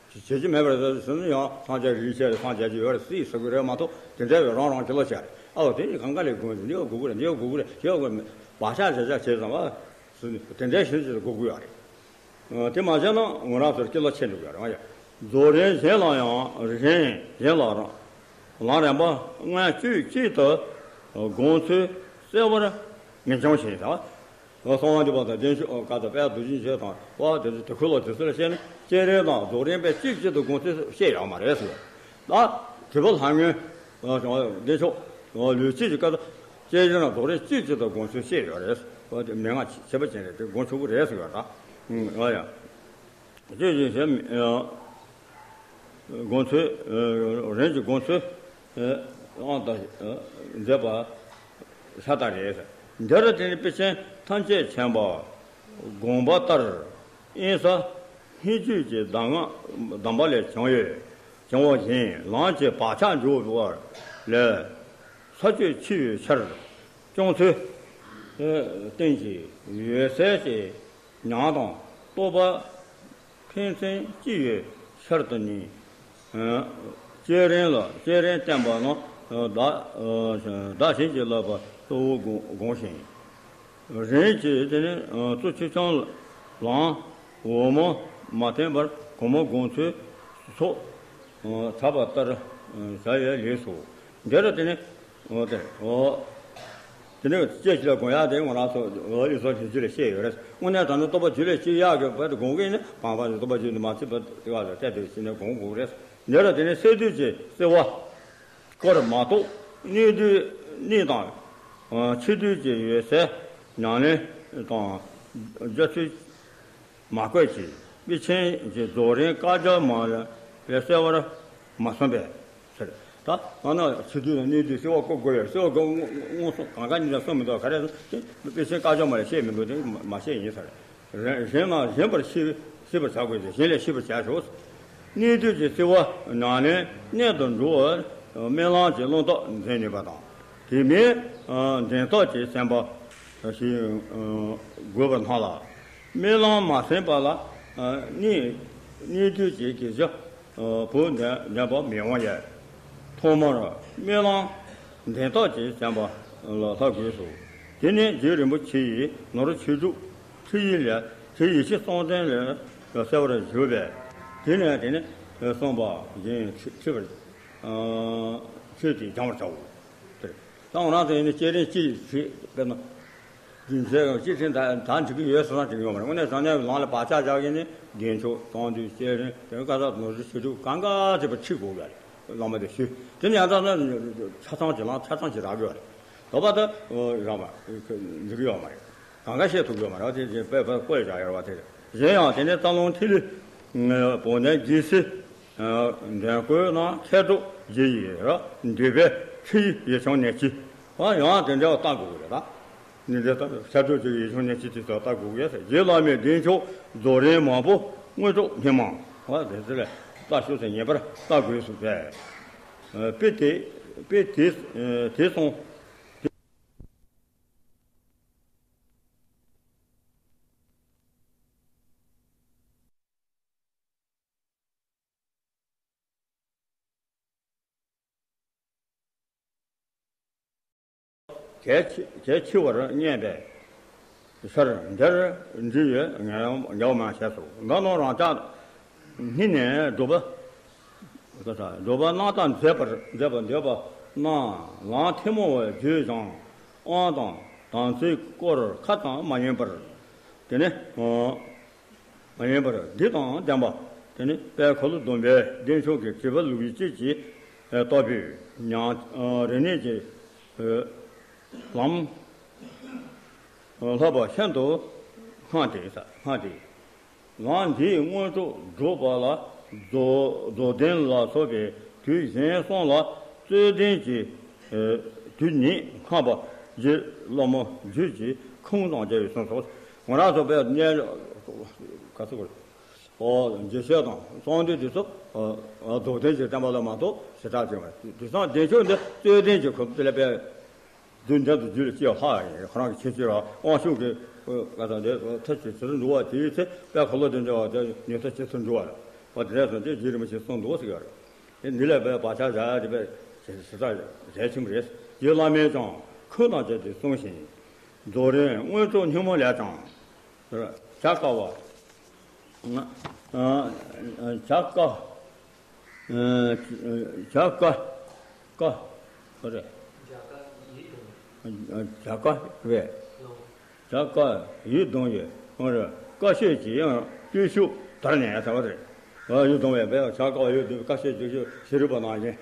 བྱེད་ཀྱི་མེད་པར་ཟེར་ན་ཡང་སངས་རྒྱས་རིན་ཆེན་སངས་རྒྱས་ཀྱི་ཡོད་རེད་སྲིད་ཟེར་གི་རེད་མ་གཏོགས་དེ་འདྲ་བའི་རང་རང་ཅི་ལ་བཤད་རེད། ཨ་འོ་དེ་ནི་གང་ག་ལས་དགོས་འདུག་འདི་ཡོད་དགོས་ཀྱི་རེད། འདི་ཡོད་དགོས་ཀྱི་རེད། དེ་ཡོད་དགོས་མེད། བག་ཆགས་བྱ་བྱ་བྱས་ཙང་བ་དེ་འདྲའི་ཤིན་ཤིན་དགོས་ཀྱི་ཡོད་རེད། དེ་མ་བྱས་ན་ང་རང་ཚོར་སྐྱིད་ལ་ཆེ་འགྲོ་གི་རེད་བ། ཡ། རྫོགས་རིམ་གཞན་ལ་ཡང་རིམ་གཞན་ལ་རང་ལམ་རིམ་པ་ལྔ་བཅུ་གཅིག་ཏུ་སྒོམ་ཚུལ་གསལ་བར་ངེས་འབྱུང་ཞིང་ཟེར། གསང་བ་འདུས་པ་དང་བདེ་མཆོག་བཀའ་དང་དཔལ་རྡོ་རྗེ་འཆང་དང་བ་དེ་ཚོ་དེ་ཁུལ་ལ་དེ་ཚོ་ལ་བཤད་ན་བསྐྱེད་རིམ་དང་རྫོགས་རིམ་པའི་གཅིག་གཅིག་ཏུ་སྒོམ་ཚུལ་བཤད་ཡོད་མ་རེད་ཟེར། ད་དེ་བ་ལྷ་ངོས་བདེ་མཆོག་ལུས་གཅིག་གི་བཀའ་དང་བསྐྱེད་རིམ་དང་རྫོགས་རིམ་གཅིག་གཅིག་ཏུ་སྒོམ་ཚུལ་བཤད་ཡོད་རེད། འོ་དེ་མན་ངག་ཆེ་བ་ཅན་རེད། དེ་སྒོམ་ཆོག་གི་རེད་ཟེར་ཡོད་ད། ཨ་ཡ། ཅེས་བྱས་ཞེས་སྒོམ་ཚུལ། རིམ་གྱིས་སྒོམ་ཚུལ་དབང་དུ་མཛད་པ་ཤ་སྟག་རེད། འདིར་དེ་ནི་དཔེ་ཆེན་ཐམས་ཅད་མཁྱེན་པ་དགོངས་པ་ལྟར་དབེན་ས་སྙིང་བཅུད་ཀྱི་གདམས་ངག་གདམས་པ་ལས་བྱུང་ཡོད། བྱུང་བ་བཞིན་ལམ་གྱི་བག་ཆགས་འཇོག་པ་ལས་ས་བཅུད་འཆི་བའི་ཕྱིར། སྐྱོང་ཚུལ། རྟེན་གྱི་འོད་གསལ་གྱི་ཉམས་དང་རྟོགས་པ་ཕན་ཚུན་གཅིག་ཡོད་ཕྱིར་དུ་ནི། བསྐྱེད་རིམ་ལ་བསྐྱེད་རིམ་བསྟན་པ་ན་བདག་བདག་གཞན་གྱིས་བསླབ་པ་གཙོ་བོ་དགོངས་ཤིང་། རིམ་གྱིས་དེ་ནི་གཙོ་ཆེ་ཆུང་ལའང་འོག་མ་མ་བསྟན་པར་གོང་མ་སྒོམ་ཚུལ་སོགས་གྲགས་པ་ལྟར་བྱ་བའི་ལས་སོ། འདིར་དེ་ནི། འོ་དེ་འོ། དེ་ནས་ཅི་ཞིག་ལ་དགོངས་ཡག་དེ་ང་རང་ཚོ་འོ་ཡིག་ཚང་རྗེས་འཇུག་ལ་བཤད་ཡོད་རེད། དངོས་གནས་དྲང་གནས་རྟོགས་པ་རྒྱུད་ལ་སྐྱེ་ཡག་གི་བར་དུ་དགོངས་ཀྱི་ཡིན་ན་བར་བར་དུ་རྟོགས་པ་རྒྱུད་དུ་མ་ཚུད་པར་དེ་བར་དུ་བལྟས་ཏེ་ཕྱིན་ནས་དགོངས་དགོས་རེད། འདི་ལ་དེ་ནས་སད་དུས་ཀྱི་བསིལ་བ་སྐོར་མ་གཏོགས་གནས་དུས་གནས་དང་འཆི་དུས་ཀྱི་འོད་གསལ་ཉམས་ལེན་དང་སྦྱར་ཚུལ། མ་བཀོད་ཅིང་དཔེ་ཆེན་གྱི་རྫོགས་རིམ་བཀའ་རྒྱ་མ་ལ་པའི་གསལ་བར་མ་གསུངས་པས་ཟེར། ད་ང་ན་འཆི་དུས་དང་གནས་དུས་གསལ་བ་བཀོད་དགོས་ཡོད། གསལ་བ་བཀོད་མངོན་སུམ་གང་ག་གཉིས་ཀ་གསུངས་མི་འདུག་ག་རེ་ཟེར་ན་དཔེ་ཆེན་བཀའ་རྒྱ་མ་ལ་བཤད་མི་འདུག་དེ་མ་བཤད་ཡིན་ཟེར། གཞན་ན་གཞན་པར་ཤེས་ཤེས་པར་བྱ་དགོས་ཏེ་གཞན་ལས་ཤེས་པར་བྱ་ཞོག་གནས་དུས་ཀྱི་བསིལ་བ་ཉམས་ལེན་གནད་དུ་འགྲོ་བར་སྨོན་ལམ་གྱི་རླུང་རྟ་འཛིན་ནུས་པ་དང་། དེ་མིན་འཛིན་རྟོག་གི་སེམས་པ་ཞིག་དགོས་པར་སྣང་ལ། སྨོན་ལམ་མ་སེམས་པ་ལ་གནས་གནས་དུས་ཀྱི་དགེ་བྱ་བོ་འདོན་འདོན་པ་མི་འོང་ཡ། ཐོག་མར་སྨོན་ལམ་འཛིན་རྟོག་གི་སེམས་པ་ལ་ལྷག་དགོས་སོ། དེ་ནས་རྗེ་རིན་པོ་ཆེ་ཡིས་ནོར་ཆོས་དྲུག་ཁྲིད་ཡིག་ལས་ཁྲིད་ཡིག་ཆེས་གསུམ་ལྡན་ལས་གསལ་བར་བཞུགས་པས། དེ་ནས་དེ་ནས་གསུངས་པ་བཞིན་ཁྲིད་པར་ཁྲིད་དེ་སྦྱང་བར་བྱའོ། དེར་ད་ང་རང་ཚོ་ཡིན་ན་བསྐྱེད་རིམ་གཅིག་ཞིག་དཔེར་ན། རྒྱུ་མཚན་གཅིག་ཚེ་ད་ད་འགྲིག་གི་ཡོད་ཟེར་ན་འགྲིག་གི་ཡོད་མ་རེད། དངོས་གནས་བྱང་སྙིང་ལམ་ལ་བག་ཆགས་བཞག་གིན་ནི་བདེ་མཆོག་གསང་འདུས་བསྐྱེད་རིམ་དེ་བཀའ་ཐང་ནོར་འཁྲུལ་ཆོས་དྲུག་གང་ག་བྱེད་པ་ཁྲིད་དགོས་ཀྱི་རེད། བླ་མ་དེ་ཞུས་དེ་ནས་ཡང་དག་ན་ཆ་ཚང་གྱི་ལམ་ཆ་ཚང་གྱི་རག་གི་ཡོད་རེད། དོགས་པ་ད་རག་པ་འགྲིག་གི་ཡོད་མ་རེད། གང་ག་བཤད་ཐུབ་ཀྱི་ཡོད་མ་རེད། དེ་དེ་དཔེ་དཔེ་བཀོད་བཞག་ཡོད་རེད་བ། དེ་གཞན་ཡང་དེ་ནས་རྩ་རླུང་ཐིག་ལེ་བོགས་ནས་རྒྱལ་སྲིད། འདོན་བཀོད་ནང་མཁས་གྲུབ་རྗེ་ཡི་ར་འདུས་པའི་ཁྲིད་ཡིག་ཡིག་ཆུང་ནས་ཅི། ཨ་ཡང་དེ་འདྲ་བ་ལྟ་དགོས་ཀྱི་རེད་ད། འདི་འདྲ་ལྟ་མཁས་གྲུབ་རྗེ་ཡི་ཡིག་ཆུང་ནས་ཅི་དེ་ཚོ་ལྟ་དགོས་ཀྱི་ཡོད་ཟེར། རྗེ་བླ་མའི་བདེ་མཆོག་རྫོགས་རིམ་མང་པོ་དངོས་གྲུབ་སྨིན་མང་བ་དེ་ཚོ་ལ་ལྟ་ཤོག་ཟེར། ངེས་པར་ལྟ་དགོས་སུ་བས། དཔེ་དེ་དཔེ་དེ་དེ་སོང་། གལ་ཆེ་གལ་ཆེ་བར་བསྙད་པའི་ཕྱིར་འདིར་འདྲི་ཡོད་ངས་ཉོག་མ་བྱས་སོ། ད་ནོ་རང་ཅག་སྙིང་ནས་སྒྲུབ་པ་སྒྲུབ་པ་རྣམ་དག་མཛད་པར་མཛད་པར་འདོད་པ་རྣམས་ལམ་ཐལ་མོ་བརྒྱུད་ཀྱང་དབང་དང་དམ་ཚིག་སྐོར་ཁ་ཙམ་མ་ཡིན་པར། དེ་ནི། མ་ཡིན་པར་འདི་དང་ལྡན་པ། དེ་ནི་དཔལ་འཁོར་ལོ་སྡོམ་པའི་བདེ་མཆོག་གི་དྲིལ་བུ་ལུགས་གཅིག་གིས་བཏབ་པའི་ཉམས་རིག་གནས་ཀྱི་ལམ་ལྷག་པ་ཤིན་ཏུ་སྔ་སྟེ། སྔ་སྟེ། ལམ་འདིའི་དངོས་གྲུབ་སྒྲུབ་པ་ལ་རྫོགས་རྫོགས་ལྡན་ལ་སོགས་པའི་དུས་གཞན་གསུམ་ལ་རྩོད་ལྡན་གྱི་དུས་ཉིད་སྔ་བ་རྗེ་བླ་མ་རྒྱུད་ཀྱི་ཁུངས་དང་རྒྱལ་བའི་གསུང་སོགས། ང་རང་ཚོ་དཔེ་གནས་ག་ཚོད་དགོས། ཨོ་རྗེ་བཤད་དང་གསང་འདུས་དེ་ཚོ་རྫོགས་ལྡན་གྱི་བསྟན་པ་ལ་མ་གཏོགས་ཞེ་དྲག་ཅིག་མ་རེད། དེང་སང་བདེ་མཆོག་འདི་རྩོད་ལྡན་གྱི་ཁུངས་དེ་ལ་དཔེ་རྫུན་འདྲ་དུ་རྒྱུད་ལ་སྐྱེ་བ་ལྷག་ཡིན། ཁོ་རང་གི་ཁྱད་ཆོས་ར་དབང་ཕྱུག་གི་ག་ཚོད་འདི་ཐུགས་ཆེ་ཆེར་འགྲོ་བ་དེའི་ཚེ་དཔལ་འཁོར་ལོ་སྡེ་འདྲ་བ་དེ་ཉེ་ཐག་ཆེ་ཚུལ་འགྲོ་བ་རེད། ཨོ་དེ་འདྲ་སོང་དེ་རྗེ་རིན་པོ་ཆེས་གསུངས་འདུག་ཟེར་གི་རེད། དེ་འདི་ལས་པའི་བག་ཆགས་བཞག་ཡ་དེ་པའི་ཞེ་ས་ཞེ་ཆེན་པོ་རེད། རྗེ་བླ་མས་ཀྱང་ཁུངས་དང་བཅས་ཏེ་གསུངས་ཤིང་། རྫོགས་རིམ་དངོས་གྲུབ་སྙིང་པོ་ལས་ཀྱང་། བྱ་དཀའ་བ། བྱ་དཀའ། བྱ་དཀའ། དཀའ། རེད། བྱ་དཀའ་བས། བྱ་དཀའ་ཡིད་གདུང་བའི་ཧོ་རེད། དཀའ་སྤྱད་ཀྱི་ཡང་བརྟུལ་ཞུགས་དར་ནས་ཟེར་བ་རེད། ཡིད་གདུང་བའི་བྱ་དཀའ་བ་ཡིད་གདུང་བའི་དཀའ་སྤྱད་བརྟུལ་ཞུགས་ཤེས་རིག་པ་ནང་བཞིན།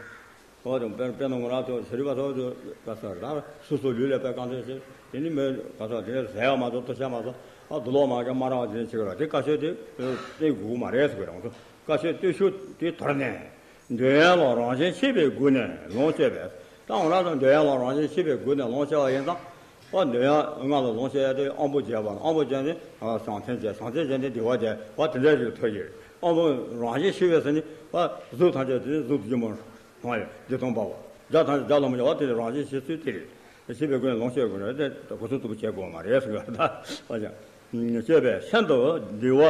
ཧོ་དང་དཔེར་དཔེར་ན་ང་རང་ཚོ་ཤེས་རིག་པ་ཚོ་ག་ས་ར་སོ་སོ་ལུས་ལ་དཔེ་གང་འདྲ་ཞིག་དེ་ནི་མི་ག་ས་དེ་ཟ་ཡ་མ་གཏོགས་འཐུང་ཡ་མ་གཏོགས་ཨ་དུག་ལོག་མ་ག་མ་རག་དེ་ནི་ཆེ་ག་ར་དེ་དཀའ་སྤྱད་དེ་བསྟེན་དགོས་མ་རེད་ཟེར་གི་རང་ཚོ་དཀའ་སྤྱད་བརྟུལ་ཞུགས་དེ་དར་ནས། འདོད་ཡོན་ལ་རང་བཞིན་ཤེས་པའི་སྒོ་ནས་ལོངས་སྤྱོད་པས། ད་འོ་ན་ད་འདོད་ཡོན་ལ་རང་བཞིན་ཤེས་པའི་སྒོ་ནས་ལོངས་སྤྱོད་པ་ཡིན་ཙང་། ཨ་འདོད་ཡོན་ལྔ་ལ་ལོངས་སྤྱོད་ཡ་དེ་དབང་པོ་བརྒྱད་པ་ན་དབང་པོ་བརྒྱད་ནི་ཨ་བྱང་ཆེན་བརྒྱད། བྱང་ཆེན་བརྒྱད་ནི་བདེ་བ་བརྒྱད་པ་དེ་འདྲ་ཞིག་ཐོབ་ཀྱི་རེད། དབང་པོ་རང་བཞིན་ཤེས་པས་ཟེར་ནི་ཨ་གཟུགས་ཐམས་ཅད་དེ་ནི་གཟུགས་སྒྱུ་མ་སྣང་ཡི་བདེ་སྟོང་པའོ། བརྒྱ་ཐམས་ཅད་བརྒྱ་ལ་མི་འཇལ་བ་དེ་ནི་རང་བཞིན་ཤེས་ཚུལ་དེ་རེད། ཤེས་པའི་སྒོ་ནས་ལོངས་སྤྱོད་དགོས་ན་དེ་གོ་ཚོད་ཐུབ་པ་བྱེད་དགོས་མ་རེད་ཟེར་གི་ད་ཨ་ཅག་སྤྱོད་པས་ཤིན་ཏུ་བདེ་བ་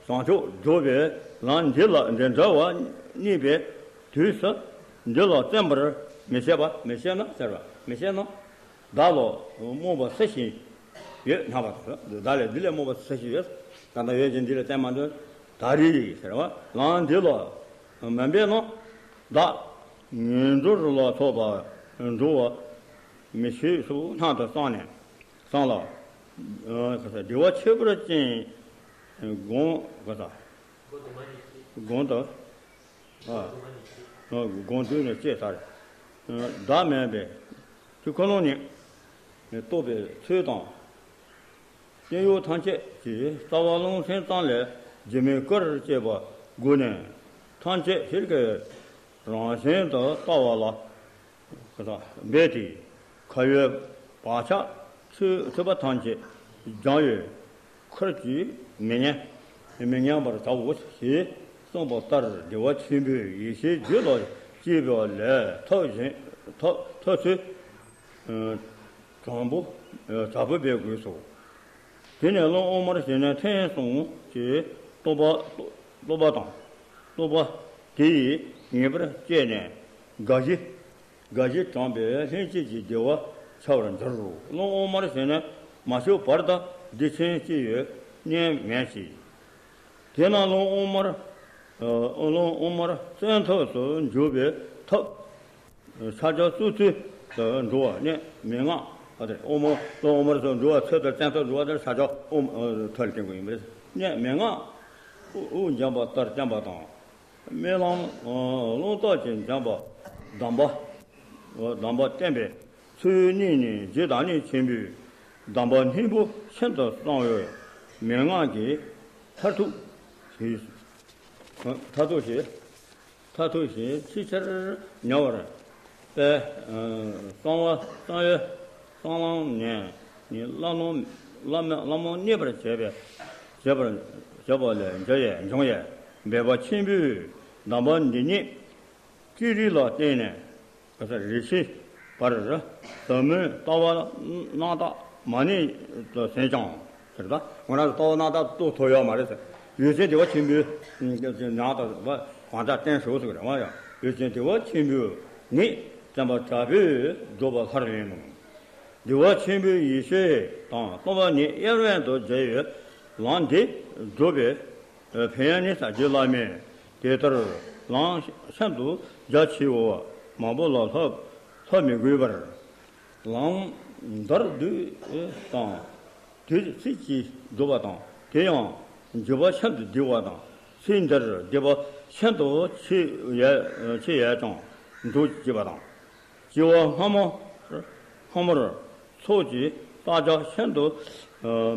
བྱང་ཆུབ་སྒྲུབ་པའི་ལམ་འདི་ལ་འདི་འདྲ་བ་རྙེད་པའི་དུས་སུ་འདི་ལ་བརྩོན་པར་མི་བྱེད་པ། མི་བྱེད་ན་ཟེར་བ་མི་བྱེད་ན་བདག་ལ་རྨོངས་པ་སུ་ཞིག་ཡོད་སྙམ་པ་དང་། བདག་ལ་འདི་ལས་རྨོངས་པ་སུ་ཞིག་ཡོད། ད་ལྟ་ཡོད་ཀྱི་འདི་ལ་བརྩོན་མ་འདུག་ད་རེས་ཟེར་བ་ལམ་འདི་ལ་མི་འབད་ན་བདག་ངན་འགྲོར་ལ་སོགས་པ་འགྲོ་བ་མི་བྱེད་སོ་སྙམ་དུ་བསམས་ནས། སང་ལ། ཨ་ག་ས་བདེ་བ་ཆེན་པོར་བརྩོན། དགོངས་ག་ས། དགོངས་དག་ཨ་དགོངས་དུས་ནས་བཅད་ཚར། བདག་མེད་པའི་དུས་ཁོ་ན་ཉིད་རྟོགས་པའི་ཚུལ་དང་། བརྟན་གཡོ་ཐམས་ཅད་ཀྱི་རྩ་བ་རླུང་སེམས་ཙམ་ལས་རྒྱུ་མེད་སྐུར་བྱེད་པ་སྒོ་ནས་ཐམས་ཅད་ཤེས་རིག་གི་རང་བཞིན་དུ་ལྟ་བ་ལ། འབད་དེ་ཁ་ཡོད་བག་ཆགས་ཚུད་ཚུད་པ་ཐམས་ཅད་སྦྱང་བའི་ཁུར་གྱིས་མི་ཉམས་མི་ཉམས་པར་བྱའོ་ཞེས་གསུངས་པ་ལྟར་བདེ་བ་ཆེན་པོའི་ཡེ་ཤེས་རྒྱུད་ལ་སྐྱེས་པ་ལས་ཐོབ་བཞིན་ཐོབ་ཐོབ་ཚུལ་དྲང་པོ་དྲག་པོ་འབད་དགོས་སོ། དེ་ནས་རླུང་དབུ་མར་བྱས་ནས་ཐེངས་གསུམ་གྱི་རྟོག་པ་རྟོག་པ་དང་རྟོག་པ་དེ་ཡིས་ངེས་པར་བསྐྱེད་ནས་དགའ་བཞི། དགའ་བཞི་དྲངས་པས་ལྷན་སྐྱེས་ཀྱི་བདེ་བ་འཆར་བར་འགྱུར་རོ། རླུང་དབུ་མར་བྱས་ནས་མ་ཞུགས་བར་དུ་བདེ་ཆེན་སྐྱེ་ཡོད་ཉེན་མེད་ཅིང་། དེས་ན་རླུང་དབུ་མར། རླུང་དབུ་མར་བཙན་ཐབས་སུ་འཇུག་པའི་ཐབས། ཕྱག་རྒྱ་བཙུགས་ཚུལ་དུ་འགྲོ་བ་ཉེན་མི་མངའ། ཨ་དེ་དབུ་མ་རླུང་དབུ་མར་སོགས་འགྲོ་བ་ཚུལ་དུ་བཙན་ཐབས་འགྲོ་བ་དེར་ཕྱག་རྒྱ་དབུ་མ་ཐོད་ལ་བསྟན་དགོས་ཡིན་པ་རེད། ཉེན་མི་མངའ། དབུགས་འབྱིན་པ་ལྟར་བསྟན་པ་དང་། རྨི་ལམ་རླུང་རྟ་ཅན་འབྱོན་པ་གདམས་པ། གདམས་པ་བསྟན་པའི་ཚུལ་གཉིས་ནི་རྗེ་བདག་ཉིད་ཆེན་པོའི་གདམས་པ་སྙིང་པོ་ཤིན་ཏུ་གསང་བའི་མན་ངག་གི་མཐར་ཐུག་ཞེས། མཐར་ཐུག་ཞེས། མཐར་ཐུག་ཞིང་ཕྱི་ཕྱིར་ཉེ་བར་སྤེལ། གསང་བ་གསང་བའི་གསང་ལམ་ནས་ནི་བླ་ལམ་བླ་མ་བླ་མ་མཉེས་པར་བྱས་པའི་བྱས་པར་བྱས་པ་ལས་འབྱུང་བའི་འབྱུང་བའི་སྦས་པ་ཆེན་པོའི་གདམས་པ་འདི་ཉིད་ཀྱི་རིགས་ལ་བརྟེན་ནས་རེ་ཞིག་བར་ཟབ་མོའི་ལྟ་བ་རྣམ་དག་མ་ནི་དུ་ཟིན་ཀྱང་ཟེར། ད་ང་རང་ཚོ་ལྟ་བ་རྣམ་དག་རྟོགས་ཐུབ་ཡོད་མ་རེད་ཟེར། ཡུལ་ཅན་བདེ་བ་ཆེན་པོའི་ཉག་ཏུ་གང་ལྟར་བསྟན་ཞུ་ཟེར་བ་རེད་མ་ཡང་། ཡུལ་ཅན་བདེ་བ་ཆེན་པོའི་ནི་བསྟན་པ་དྲག་པོས་བསྒྲུབ་པ་ལྷར་ལེན་ནོ། བདེ་བ་ཆེན་པོའི་ཡེ་ཤེས་དང་སྟོང་པ་ཉིད་དབྱེར་མེད་དུ་མཇལ་བའི་ལམ་འདི་སྒྲུབ་པའི་ཕན་ཡོན་ནི་ཟེར་རྒྱུད་བླ་མས་དེ་ལྟར་ལམ་ཤིན་ཏུ་རྒྱ་ཆེ་བ་མང་པོ་ལ་སླབ་སླབ་མི་དགོས་པར། ལམ་འདིར་བསྡུས་དང་དུས་ཚིགས་ཀྱིས་སྒྲུབ་པ་དང་། དེ་ཡང་འཇུག་པ་ཤིན་ཏུ་བདེ་བ་དང་ཚེ་འདིར་བདེ་བ་ཤིན་ཏུ་ཆེ་ཡ་ཆེ་ཡས་ཀྱང་འདུ་བྱེད་པ་དང་། སྐྱེ་བ་སྔ་མ་སྔ་མར་ཚོགས་ཀྱི་བསགས་རྒྱ་ཤིན་ཏུ་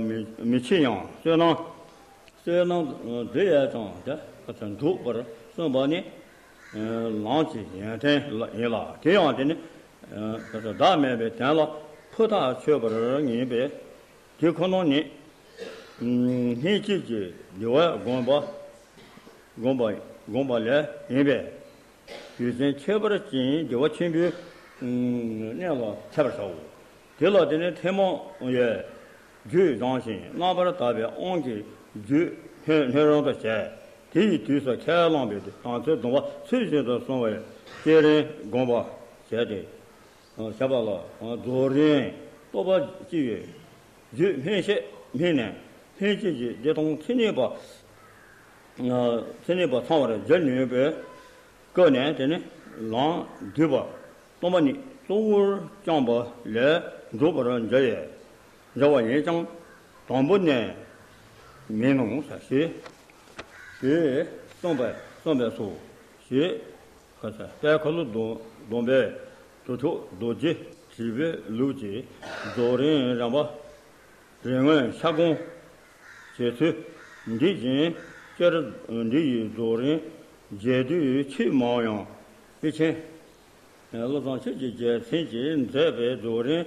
མི་མི་ཆེ་ཡང་བསོད་ནམས་བསོད་ནམས་འདི་ཡས་ཀྱང་དེ་འགྲུབ་པར་གསུངས་པ་ནི་ལམ་གྱི་ཡོན་ཏན་ཡིན་ལ། དེ་ཡང་དེ་ནི་བདག་མེད་པའི་དོན་ལ་ཕུ་ཐག་ཆོད་པར་ངེས་པས། དེ་ཁོ་ན་ཉིད་སྔོན་ཆད་ཀྱི་བདེ་བ་བསྒོམས་པ་བསྒོམས་པ་བསྒོམས་པ་ལས་ཡིན་པས། ཡུལ་ཅན་ཁྱད་པར་ཅན་བདེ་བ་ཆེན་པོའི་གནས་ལ་འཚལ་བར་བྱའོ། དེ་ལ་དེ་ནི་ཐལ་མོ་ཡི་རྒྱུད་བཟང་ཞིང་རྣམ་པར་དག་པའི་དབང་གིས་རྒྱུད་སྣོད་སྣོད་རུང་དུ་བྱས། དེ་ཡི་དུས་སུ་ཁས་བླངས་པའི་དང་ཚུལ་སྡོམ་པ་ཚུལ་བཞིན་དུ་བསྲུང་བའི་བསྐྱེད་རིམ་བསྒོམ་པ་བྱས་ཏེ། བྱས་པ་ལ་རྫོགས་རིམ་རྟོགས་པ་སྐྱེ་བའི་རྒྱུད་སྨིན་བྱེད་སྨིན་ནས་སྔོན་ཆད་ཀྱི་བདེ་སྟོང་མཚན་ཉིད་པ་མཚན་ཉིད་པ་ཚང་བར་འགྱུར་ནུས་པའི་སྐབས་ནས་དེ་ནི་ལམ་བསྡུས་པ་སྟོང་པ་ཉིད་གཙོ་བོར་བསྐྱངས་པ་ལས་འགྲུབ་པར་འགྱུར་ཡས་འགྱུར་བ་ཡིན་ཀྱང་དང་པོ་ནས་མིན་ནོ་ཞེས་ཞེས་གསུངས་པས་གསུངས་པས་སོ། ཞེས་དཔལ་མཁའ་འགྲོ་སྡོམ་སྡོམ་པས་དུར་ཁྲོད་རྡོ་རྗེ་དྲིལ་བུའི་ལུགས་ཀྱི་རྫོགས་རིམ་རིམ་པ་རིམ་ངོས་ཤར་སྒོམ་བྱེད་ཚུལ་འདི་བཞིན་སྤྱིར་འདི་ཡི་རྫོགས་རིམ་རྒྱས་བསྡུས་ཆེས་མང་ཡང་དཔེ་ཆེན་བློ་བཟང་ཆོས་ཀྱི་རྒྱལ་མཚན་གྱིས་མཛད་པའི་རྫོགས་རིམ་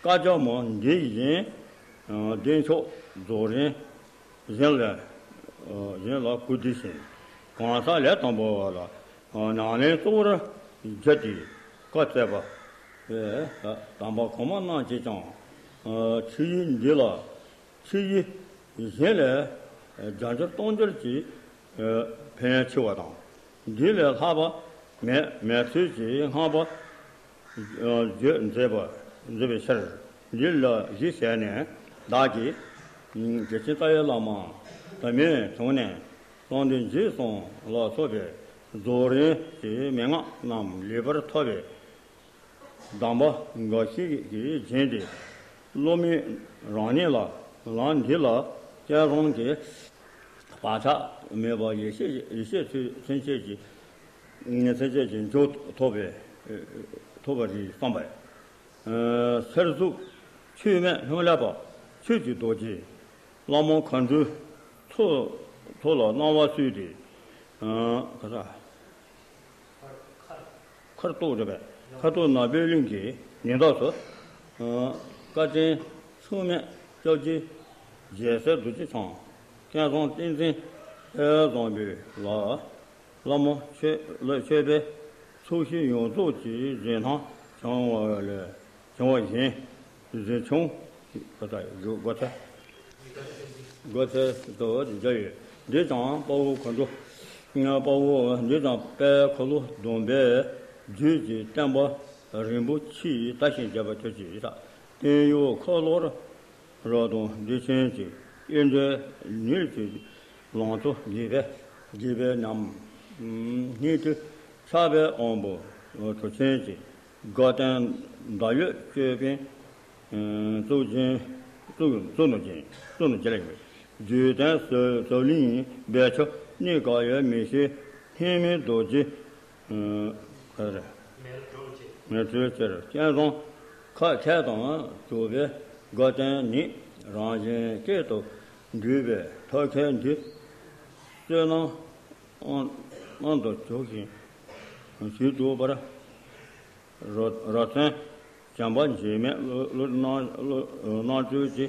བཀའ་རྒྱ་མ་འདི་བཞིན་བདེ་མཆོག་རྫོགས་རིམ་གཞན་ལས་གཞན་ལ་གུས་བཏུད་ཞིང་གང་ཟག་ལས་དང་པོ་བ་ལ་ཉམས་ལེན་གཙོ་བོར་བརྒྱུད་དེ་བཀའ་སྩལ་པ། དམ་པ་གོང་མ་རྣམས་ཀྱིས་ཀྱང་ཆོས་ཡུལ་འདི་ལ་ཆོས་ཡུལ་གཞན་ལས་བརྒྱ་འགྱུར་སྟོང་འགྱུར་གྱིས་ཕན་ཡོན་ཆེ་བ་དང་། འདི་ལས་ལྷག་པ་མེད་མེད་ཚུལ་གྱི་བསྔགས་པ་བརྗོད་མཛད་པ་མཛད་པའི་ཕྱིར། འདི་ལ་གཞི་བྱས་ནས་བདག་གིས་དགེ་ཆེན་རྩ་བའི་བླ་མ་དུ་མའི་དྲུང་ནས་གསང་འདུས་རྗེས་གསུམ་ལ་སོགས་པའི་རྫོགས་རིམ་གྱི་མན་ངག་རྣམས་ལེགས་པར་ཐོབ་པའི་གདམས་པ་འགའ་ཞིག་གིས་བྱིན་ཏེ། སློབ་མའི་རང་ཉིད་ལ་ལམ་འདི་ལ་སྐལ་བཟང་གི་བག་ཆགས་མེད་པར་ཡེ་ཤེས་ཡེ་ཤེས་ཚུལ་ཚུན་ཆད་ཀྱི་ཚུན་ཆད་ཀྱི་འཇུག་ཐོབ་པའི་ཐོབ་པ་རེད་བསམ་པས། གསེར་གཟུགས་ཆོས་མེད་ལྷུན་ལས་པ་ཆོས་ཀྱི་རྡོ་རྗེ་བླ་མ་མཁའ་འགྲོའི་ཚོགས་ཚོགས་ལ་གནང་བ་གསོལ་ཏེ། ག་ས། མཁར་གཏོགས་རེད་པས། མཁར་གཏོགས་ནག་པོའི་གླིང་གི་ཉེ་འདབས་སུ། བཀའ་དྲིན་མཚུངས་མེད་སྐྱབས་རྗེ་རྒྱལ་སྲས་རྡོ་རྗེ་འཆང་། སྐལ་བཟང་བསྟན་འཛིན་དཔལ་བཟང་པོ་ལ། བླ་མ་ཆོས་ལ་ཆོས་པའི་ཚོགས་ཞུགས་ཡོངས་རྫོགས་ཀྱི་རྗེས་གནང་བྱུང་བ་ལས། བྱུང་བ་བཞིན་གཟིགས་ཆུང་ཞེས་པ་དང་སྒོ་ཚ། སྒོ་ཚ་དུ་སྦྱར་ཡོད། འདིར་ཀྱང་དཔའ་བོ་མཁའ་འགྲོ། དཔའ་བོ་འདིར་ཀྱང་དཔལ་འཁོར་ལོ་སྡོམ་པའི་རྒྱུད་ཀྱི་བསྟན་པ་རིམ་པ་ཆེས་དར་ཞིང་རྒྱས་པར་གྱུར་ཅིག་ལྟ། བསྟན་གཡོ་འཁོར་ལོར་རབ་དང་བདེ་ཆེན་གྱི་དབྱེ་འབྱེད་ཉིད་ཀྱི་ལང་ཚོ་རྒྱས་པའི་རྒྱས་པའི་ཉམས། སྙིང་ཐིག་ཕྱག་དཔེ་དབང་པོ་གྲུབ་ཆེན་གྱི་དགའ་སྟོན་ཟླ་འོད་ཅོད་པན་གཙུག་རྒྱན་གཙུག་གཙུག་ན་རྒྱན་གཙུག་ན་རྒྱན་ལ་ཡོད། བརྗོད་དོན་ཟབ་ཟབ་བརླིང་སྦས་ཆ་གནད་འགག་ཡོད་མི་ཤེས་ཧེ་མའི་རྡོ་རྗེ། ག་རེ། མེ་སྤྲོད་ཕྱིར་སྐལ་བཟང་ཁ་ཁས་དང་གྲུབ་པའི་དགའ་སྟོན་ནི་རང་བཞིན་སྐད་དུ་འདུས་པའི་ཐབས་མཁས་འདི་བསོད་ནམས་དབང་དུ་གྱུར་ཞིང་ ཞུས་འདུག་པར། རོ་རོ་ཙན་བྱམས་པ་འཇིགས་མེད་བློ་བློ་སྣང་བློ་སྣང་བཅུད་ཀྱི་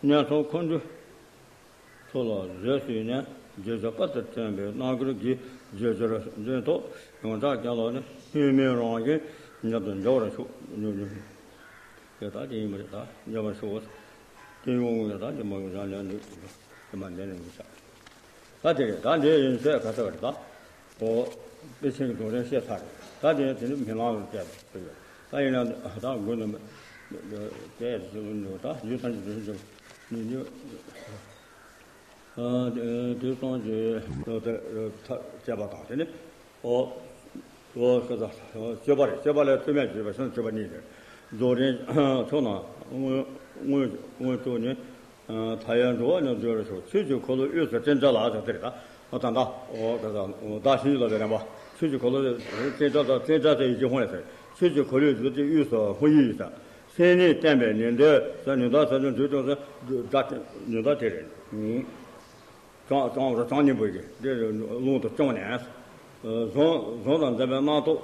གནས་ཚུལ་ཁོང་ཁྲོ་ཚོ་ལ་བཟོད་བསྲན་ནས་རྗེས་སུ་དཔག་ཏུ་མཚོན་པའི་རྣམ་དཀར་གྱི་རྗེས་སུ་འཛིན་ཐོག་ཡང་དག་ཀྱང་ལ་ནི་ལྷད་མེད་རང་བཞིན་ཉིད་དུ་འཇོག་པར་ཤོག་དེ་ད་དེ་ཡིན་པ་རེད། ད་འཇོག་པར་ཤོག་དེ་ཡོང་ངོ་ད་དེ་མ་ཡོང་ཡང་ལན་འདུག་དེ་མ་འདས་ནས་མི་བྱ། ད་དེ་རེད། ད་འདི་ཡིན་ཚད་ག་ཚོད་རེད། ད་ཨོ་པེ་ཆིང་གི་རྡོ་རིང་བཤད་ཚར་རེད། ད་དེ་དེ་ནི་མི་ལང་ལ་བལྟས་པ་ཡོད། ད་ཡིན་ན་ད་དགོས་ནི་བལྟས་ཟེར་ནི་ད་ཡུལ་ཐམས་ཅད་དུ་འཇོག་ནི་ནི། དུས་གསུམ་གྱི་དེ་དེ་དེ་བྱས་པ་དང་དེ་ནི་ཨོ་ཨོ་ཀ་ས་སྤྱོད་པ་རེད། སྤྱོད་པ་ལས་ཐོགས་མེད་བྱས་པ་ཤིང་སྤྱོད་པ་གཉིས་རེད། རྡོ་རིང་ཚོགས་ན་མངོན་མངོན་མངོན་སྤྱོད་ནི། མཐའ་ཡས་འགྲོ་བ་ནི་འཛོལ་ཞོག་ཆོས་ཀྱི་འཁོར་ལོ་དབུས་སུ་བསྟན་འགྲོ་ལ་ཟེར་དེ་རེད། ད་ད་ད་ཨོ་ཀ་ས་བདག་གཞན་ལ་བའི་རིམ་པ། ཆོས་ཀྱི་འཁོར་ལོ་བསྟན་འགྲོ་ད་བསྟན་འགྲོ་དེ་ཡི་གེ་ཧོང་ཡ་ཟེར། ཆོས་ཀྱི་འཁོར་ལོའི་རྡོ་རྗེ་དབུས་སུ་ཧོང་ཡི་ཡི་ཟེར། སེམས་ནི་བསྟན་པའི་ཉི་ཟླ་ཟེར། ཉི་ཟླ་ཟེར་ནི་འདུས་ཀྱང་ཟེར། ཟླ་ཉི་ཟླ་དེ་རེད། གྲངས་གྲངས་རུ་གྲངས་སྙིང་པོ་ཡི་གེ་དེ་རླུང་དུ་བཅངས་ནས། གཟུང་གཟུང་དང་འཛིན་པའི་རྣམ་རྟོག་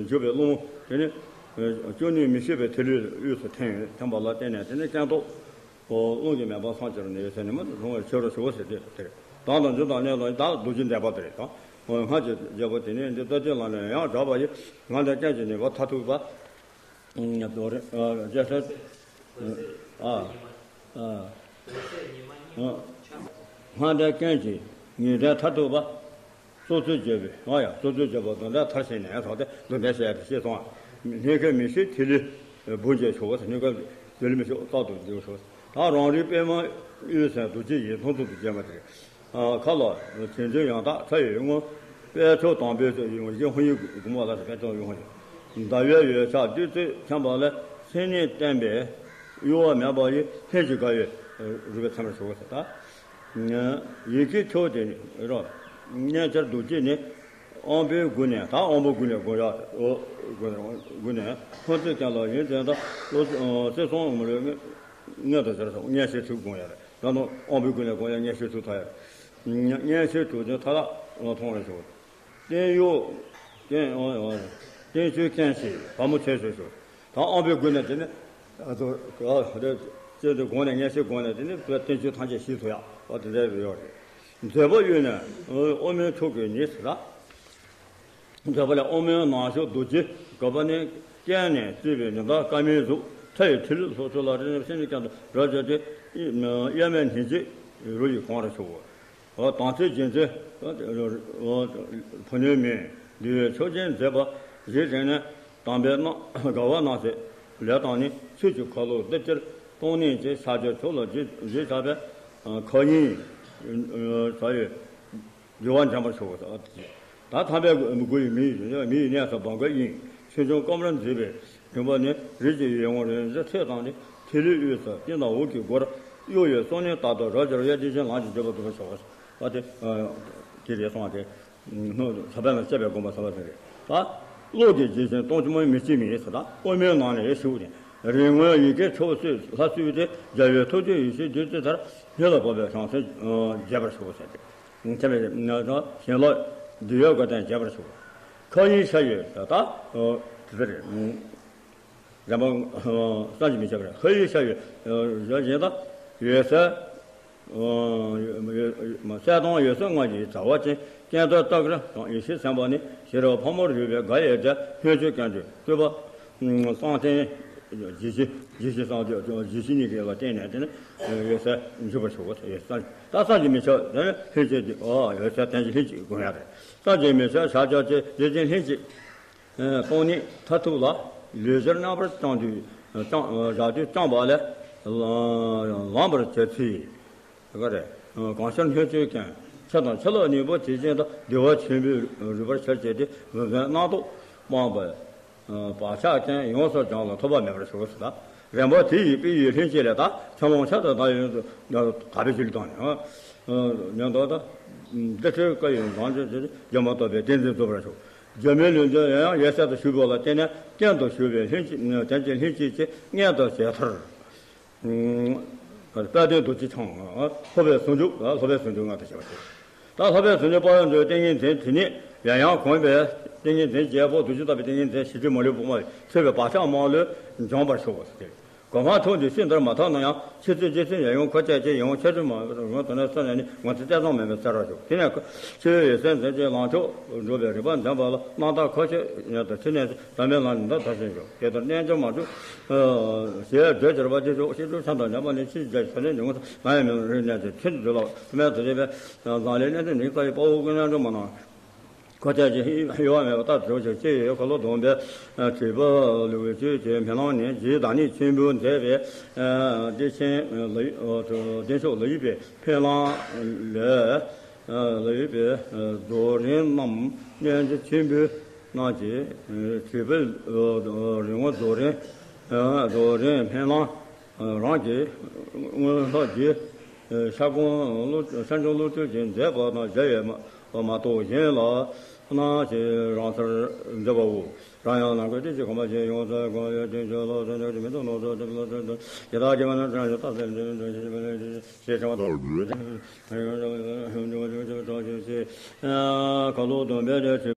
འཇུག་པའི་རླུང་དེ་ནི་སྐྱོན་ནི་མི་ཤེས་པའི་ཐིག་ལེ་དབུས་སུ་ཐིམ་ཐིམ་པ་ལ་བརྟེན་ནས་དེ་ནི་སྐྱེ་མཐོང་རླུང་གི་མེ་འབར་སངས་རྒྱས་ནས་ཡོད་ཚད་ནི་མ་རུང་བའི་ཕྱིར་རོ་ཞུ་བ་ཟེར་དེ་དེ་རེད། དང་དང་འཇུག་དང་གནས་དང་ད་རྡོ་རྗེ་འདེགས་པ་དེ་རེད། དང་སྔར་གྱི་རྒྱལ་པོ་དེ་ནི་འདི་ལྟ་སྟེ་ལ་ནི་ཡང་དག་པ་ཡི་ང་འདི་སྐད་ཅིག་ནི་བ་མཐར་ཐུག་པ། རྒྱལ་སྲས། ཨ། ཨ། སྔར་འདས་ཀུན་གྱི་ཉེས་དོན་མཐར་ཐུག་པ། སོ་སོའི་རྒྱལ་པོས་ང་ཡང་སོ་སོའི་རྒྱལ་པོ་དོན་དག་མཐར་ཕྱིན་ནས་སོང་སྟེ་འདི་འདྲ་བཤད་དེ་ཤེས་སོང་། སྣོད་ཀུན་མི་ཤེས་ཐིག་ལེ་བུ་འཇལ་ཆོག་ག་སྣོད་ཀུན་ཐིག་ལེ་མི་ཤེས་རྟག་ཏུ་འཇལ་ཆོག་ད་རང་རིག་པད་མ་དབུས་སུ་རྡོ་རྗེ་ཡི་མཐོང་ཚུལ་དུ་བྱས་པ་དེ། ཁ་ལ་བྱིན་མཛོད་ཡང་དག་ཕྲ་ཡི་དངོས། དཔལ་མཆོག་དམ་པའི་ཚུལ་ཡོངས་བཞིན་ཧཱུྃ་ཡིག་དགུང་མོ་ལ་དཔལ་མཆོག་ཡོངས་བཞིན། ཟླ་བའི་འོད་ཆགས་བདུད་རྩིས་འཁྱམས་པ་ལས། སེམས་ཉིད་བརྟན་པའི་གཡོ་བ་མེད་པ་ཡི། ལྷན་ཅིག་དགའ་བའི་རོལ་པས་མཚན་པར་ཞུ་ཟེར་ད། ཡི་གེ་མཆོག་དེ་ནི་རོ། རྣལ་འབྱོར་རྡོ་རྗེ་ནི། དབང་པོའི་སྒོ་ནས་ད་དབང་པོའི་སྒོ་ནས་སྒོ་ཡ་སྒོ་ནས་སྒོ་ནས་ཁོ་ཚོས་ཀྱང་ལ་ཡོན་ཏན་དང་བློ་སེམས་གསུམ་མ་ལུས་མངོན་དུ་གྱུར་སོང་། མངོན་ཤེས་ཐུགས་དགོངས་ཡ་རེད། ད་ནི་དབང་པོའི་སྒོ་ནས་དགོངས་ཡ་མངོན་ཤེས་ཐུགས་ཐག་ཡ། མངོན་ཤེས་དྲུག་ཅུ་མཐའ་དག་མཐོང་བར་ཤོག་བརྟན་གཡོ། བརྟན་བརྟན་བཅོས་མཁན་ཞིག་བ་མོ་ཆེ་ཤོས་ཤོག་ད་དབང་པོའི་སྒོ་ནས་དེ་ནི་ཨ་ཙོ་ཨ་ཅེ་དེ་དགོངས་ནས་མངོན་ཤེས་དགོངས་ནས་དེ་ནི་བརྟན་བཅོས་ཐམས་ཅད་ཞིག་ཐུབ་ཡ་བ་དེ་འདྲ་ཡོད་རེད། མཛད་པ་གཡོས་ནས་དབུ་མའི་ཕྱོགས་ཀྱི་ཉིད་ཟེར་ལ། མཛད་པ་ལས་དབུ་མའི་ནང་ཤོག་རྡོ་རྗེ་དགག་པ་ནི་སྐྱེས་ནས་བརྩིས་པའི་ཉི་ཟླ་སྐར་མའི་གཟུགས། མཐའ་ཡི་ཐིག་ལེ་སོགས་ཚོགས་ལ་རེ་རེ་བཞིན་དུ་ཀྱང་དུ་རབ་བྱས་ཏེ། གཡས་མས་སྙིང་རྗེ་རོ་ཡིས་གང་རུ་ཆུག་དང་ཚིག་རྗེ་བཙུན་བུ་ནུའི་མིང་། འདུལ་བའི་ཆོས་ཅན་མཛད་པ་གཞིར་བཞེངས་ནས། དམ་པའི་རྣམ་དགའ་བ་རྣམས་སུ་ལས་དང་ནི། ཆོས་ཀྱི་འཁོར་ལོ་འདི་སྤྱིར་སྟོང་ཉིད་ཀྱི། ཕྱག་རྒྱ་མཆོག་ལ་རྗེས་རྗེས་ཆགས་པའི་མཁའ་དབྱིངས་ས་ཡི་རྒྱུ་བ་འཇོམས་པར་ཤོག་ད་དམ་པའི་སྒོ་ཡི་མི་ཡི་མི་ཡི་གནས་སུ་བ་མཁའ་དབྱིངས། ཆོས་འབྱུང་ཀུན་རྫོབ་མཛད་པའི་རིམ་པ་ནི། རིགས་ཀྱི་ཡིད་འོང་རིགས་འཛིན་ཚད་དང་ནི། ཐིག་ལེ་དབུས་སུ་སྤྲིན་དང་འོད་ཀྱི་སྒོར། གཡོ་བའི་སྲོག་ནི་རྟག་ཏུ་རབ་འབྱར་བའི། དེ་བཞིན་ལམ་གྱི་འཇུག་པ་རྫོགས་པར་ཤོག་ཨ་དེ་དེ་རེད་སོང་བ་དེ། ནོ་ས་པཎ་ལ་བཤད་པའི་དགོངས་པ་ཟབ་པ་ཟེར་རེད། ད་བློ་གི་རྗེས་བཞིན་སྟོང་ཆུང་མ་མི་གཅིག་མིན་ཟེར། ད་དབུ་མའི་ནང་ནས་ཞུགས་ཏེ་རིག་སྔོན་ཡི་གེ་མཆོག་གསུས་ལྷ་གསོལ་ཏེ། རྒྱལ་བའི་ཐུགས་རྗེ་ཡེ་ཤེས་བདུད་རྩི་ལྟར། སྙིང་ལ་ཕོག་པའི་བྱང་སེམས་རྒྱས་པར་ཤོག་ཟེར་ཏེ། ཁྱེད་ཀྱི་བྱིན་རླབས་འདུལ་བའི་སྒོ་སྟེང་རྒྱས་པར་ཤོག་མཁའ་དབྱིངས་ཤར་བའི་ད་ད་དེ་ཚེ་རེད། རེམ་པ་བསམ་གྱིས་མི་ཁྱབ་པར་མཁའ་དབྱིངས་ཤར་བའི་ཞལ་གཟིགས་དང་། འོད་གསལ། གསལ་དྭངས་འོད་གསལ་ལྔ་ཡི་ཟླ་བ་ཅན། སྐྱེ་འདོད་རྟག་གི་ཡེ་ཤེས་སེམས་དཔའ་ནི། ཤེས་རབ་ཕག་མོར་བཞུགས་པའི་དགའ་བའི་སྒྲས། སྔོན་ཆད་ཀྱང་དུ་སྤྲུལ་པ་བསམ་གཏན་བཞི་བཞི་བཞི་བཞི་བསམ་གཏན་བཞི་བཞི་གཉིས་ཀྱི་ལ་བརྟེན་ནས་དེ་ནི་འོད་གསལ་འཇུག་པར་ཞུ་བ་ཡོད། ད་བསམ་གྱིས་མི་ཁྱབ་དེ་ནི་ལྷན་ཅིག་འོད་གསལ་དོན་གྱི་ལྷན་ཅིག་དགོངས་ཡ་རེད། བསམ་གྱིས་མི་ཁྱབ་ཕྱག་རྒྱ་ཆེ་རྗེ་བཙུན་ལྷན་ཅིག་སྟོང་ཉིད་མཐར་ཐུག་ལ། ལུས་སྦྱོར་རྣམ་པར་བཅངས་དུས་བཅངས་བཞག་དུས་བཅངས་པ་ལས། ལངས་པར་བྱ་ཚུལ། ག་རེ། གང་ཤར་སྣོད་བཅུད་ཀུན། ཆུ་དང་ཆུ་ལོག་གཉིས་པོ་དེ་བཞིན་དུ། བདེ་བ་ཆེན་པོའི་རོལ་པར་འཆར་བྱས་ཏེ། རིམ་བྱོན་རྣམ་རྟོག་སྤངས་པའི་བག་ཆགས་ཀུན་ཡོངས་སུ་སྦྱངས་ལ་ཐོགས་པ་མེད་པར་ཞོག་ཟེར། རིམ་པ་དེ་ཡི་དཔེ་ཡི་ལྷན་སྐྱེས་ལས། ད་ཆུ་ཀླུང་ཆར་དང་ཟླ་ཡི་དག་པའི་ཆུ་ལུགས་དང་ནི། ཉོན་མདོག་དང་། འདི་ཕྲད་ཀ་ཡི་མདངས་ཀྱི་སྒྱུ་མ་རྟོགས་པའི་ཏིང་འཛིན་རྫོགས་པར་ཤོག་སྒྱུ་མའི་ལུས་འདི་ཡང་ཡང་ཡོད་ཚད་དུ་ཞུགས་པ་ལ་བརྟེན་ནས་གཏན་དུ་ཞུགས་པའི་ལྷན་སྐྱེས་དོན་གྱི་ལྷན་སྐྱེས་ཀྱི་མངོན་དུ་བྱས་མཐར། དཔལ་ལྡན་རྡོ་རྗེ་འཆང་ལྷོ་པའི་ཟུང་འཇུག་ལྷོ་པའི་ཟུང་འཇུག་ལྔ་དང་བཅས་པ་སྟེ། ད་ལྷོ་པའི་ཟུང་འཇུག་དཔལ་ཡོན་ཏན་གྱི་ཏིང་ངེ་འཛིན་དེ་ཉིད་ ཡང་ཡང་གོམས་པས་ཏིང་ངེ་འཛིན་བརྒྱད་པོ་བདུད་བཞི་ལྟ་བུའི་ཏིང་ངེ་འཛིན་ཞི་བདེ་མ་ལུས་དཔག་མ་ཚུད་པའི་བག་ཆགས་མ་ལུས་འཇོམས་པར་ཤོག་ཟེར། གོ་འཕང་ཐོབ་འདི་སྲིད་འདིར་མ་ཐོབ་ན་ཡང་ཕྱི་ཚེ་འཇིག་རྟེན་ཡང་ཡུམ་འཁོར་བཅས་ཀྱི་ཡིད་འོང་ཆར་ཆུ་མ་འོངས་དོན་ནི་སོ་ནས་ནི་ངོ་ཚ་བཅས་ཙམ་མེད་པའི་ཚེ་རབས་ཞུགས། དེ་ནས་ཆོས་ཡེ་ཤེས་འཛིན་གྱི་ལམ་མཆོག་འགྲུབ་པའི་རིག་པ་འཛིན་པ་ལ་རྣམ་དག་ཁ་ཆོས་ཉན་དུ་ཕྱི་ནས་དམ་པའི་ལམ་ནི་འདི་ལྟར་ཤེས་ཤོག། དེ་ལྟར་རྣལ་འབྱོར་མ་བྱུང་ཞེས་བརྗོད་ཀྱི་རིག་པ་འདི་ཤོག། ཤེས་སྒྲུབ་ཆ་དང་ལྡན་པ་ནི་ཕྱིས་བརྗོད་ཀྱི་ཚོགས་ནི་ཉུང་ངུ་ང་ཡང་མིན་རིག་གནས་ཀྱི་ཁྱོད་ཀྱི་འདུལ་ལ་ཐུབ་མེད་དུ་བྱེད་པའི་ལམ་ལས་གནས་ཚུལ་ཉིད་ལྟ་ཡི་དཔའ་བོ་ཀུན་ལྡན་སྒྲོལ་མ་ནང་། ཁོ་ཐག་གི་གཡོ་བ་མེད་པ་ལྟར་གྲོགས་ཀྱི་ལྕེ་ཡི་ཁ་ལོ་བསྡོམས་པའི་བྱིས་པ་ལུས་ཀྱི་ཆོས་ཀྱི་སྨོན་ལམ་ནི་རྗེ་བདག་ཉིད་ཆེན་པོས་མཛད་པའི་བདེ་ཆེན་ལ་བདེ་མཆོག་ལ་ཡོད་པའི་ཕན་བླང་ལས་ལ་ཡོད་པའི་རྫོགས་རིམ་རྣམས་གནས་ཀྱི་ཆེན་པོའི་རྣམས་ཀྱི་བྱིས་པའི་རིང་བ་རྫོགས་རིམ་རྫོགས་རིམ་སྨོན་ལམ། རང་གི་སྔོན་ལྷག་གི་ཤར་ཁོང་བློ་ཤར་བྱུང་བློ་གྲོས་ཀྱིས་མཛད་པ་དང་མཇལ་ཡོད་མ་མ་གཏོགས་གཞན་ལ་སྣང་ཞེས་རང་སར་མཛད་པའོ། རང་ཡང་ནམ་མཁའི་སྤྲིན་བཞིན་གོམ་པ་བཞིན་ཡོངས་སུ་གང་བའི་དོན་ཆོས་ལ་སོགས་ཉོག་གཅིག་མི་འདུག་ལོག་སོགས་དེ་ལ་སོགས་དོན་ཡི་དྭགས་ཀྱི་མ་ནུ་དྲན་ཞིང་རྟག་པའི་འདྲེན་འདྲེན་ཞེས་པའི་ལས་ཞེས་བྱ་བ་དང་། ཁ་ལོ་སྡོམ་པའི་ལས་བྱེད།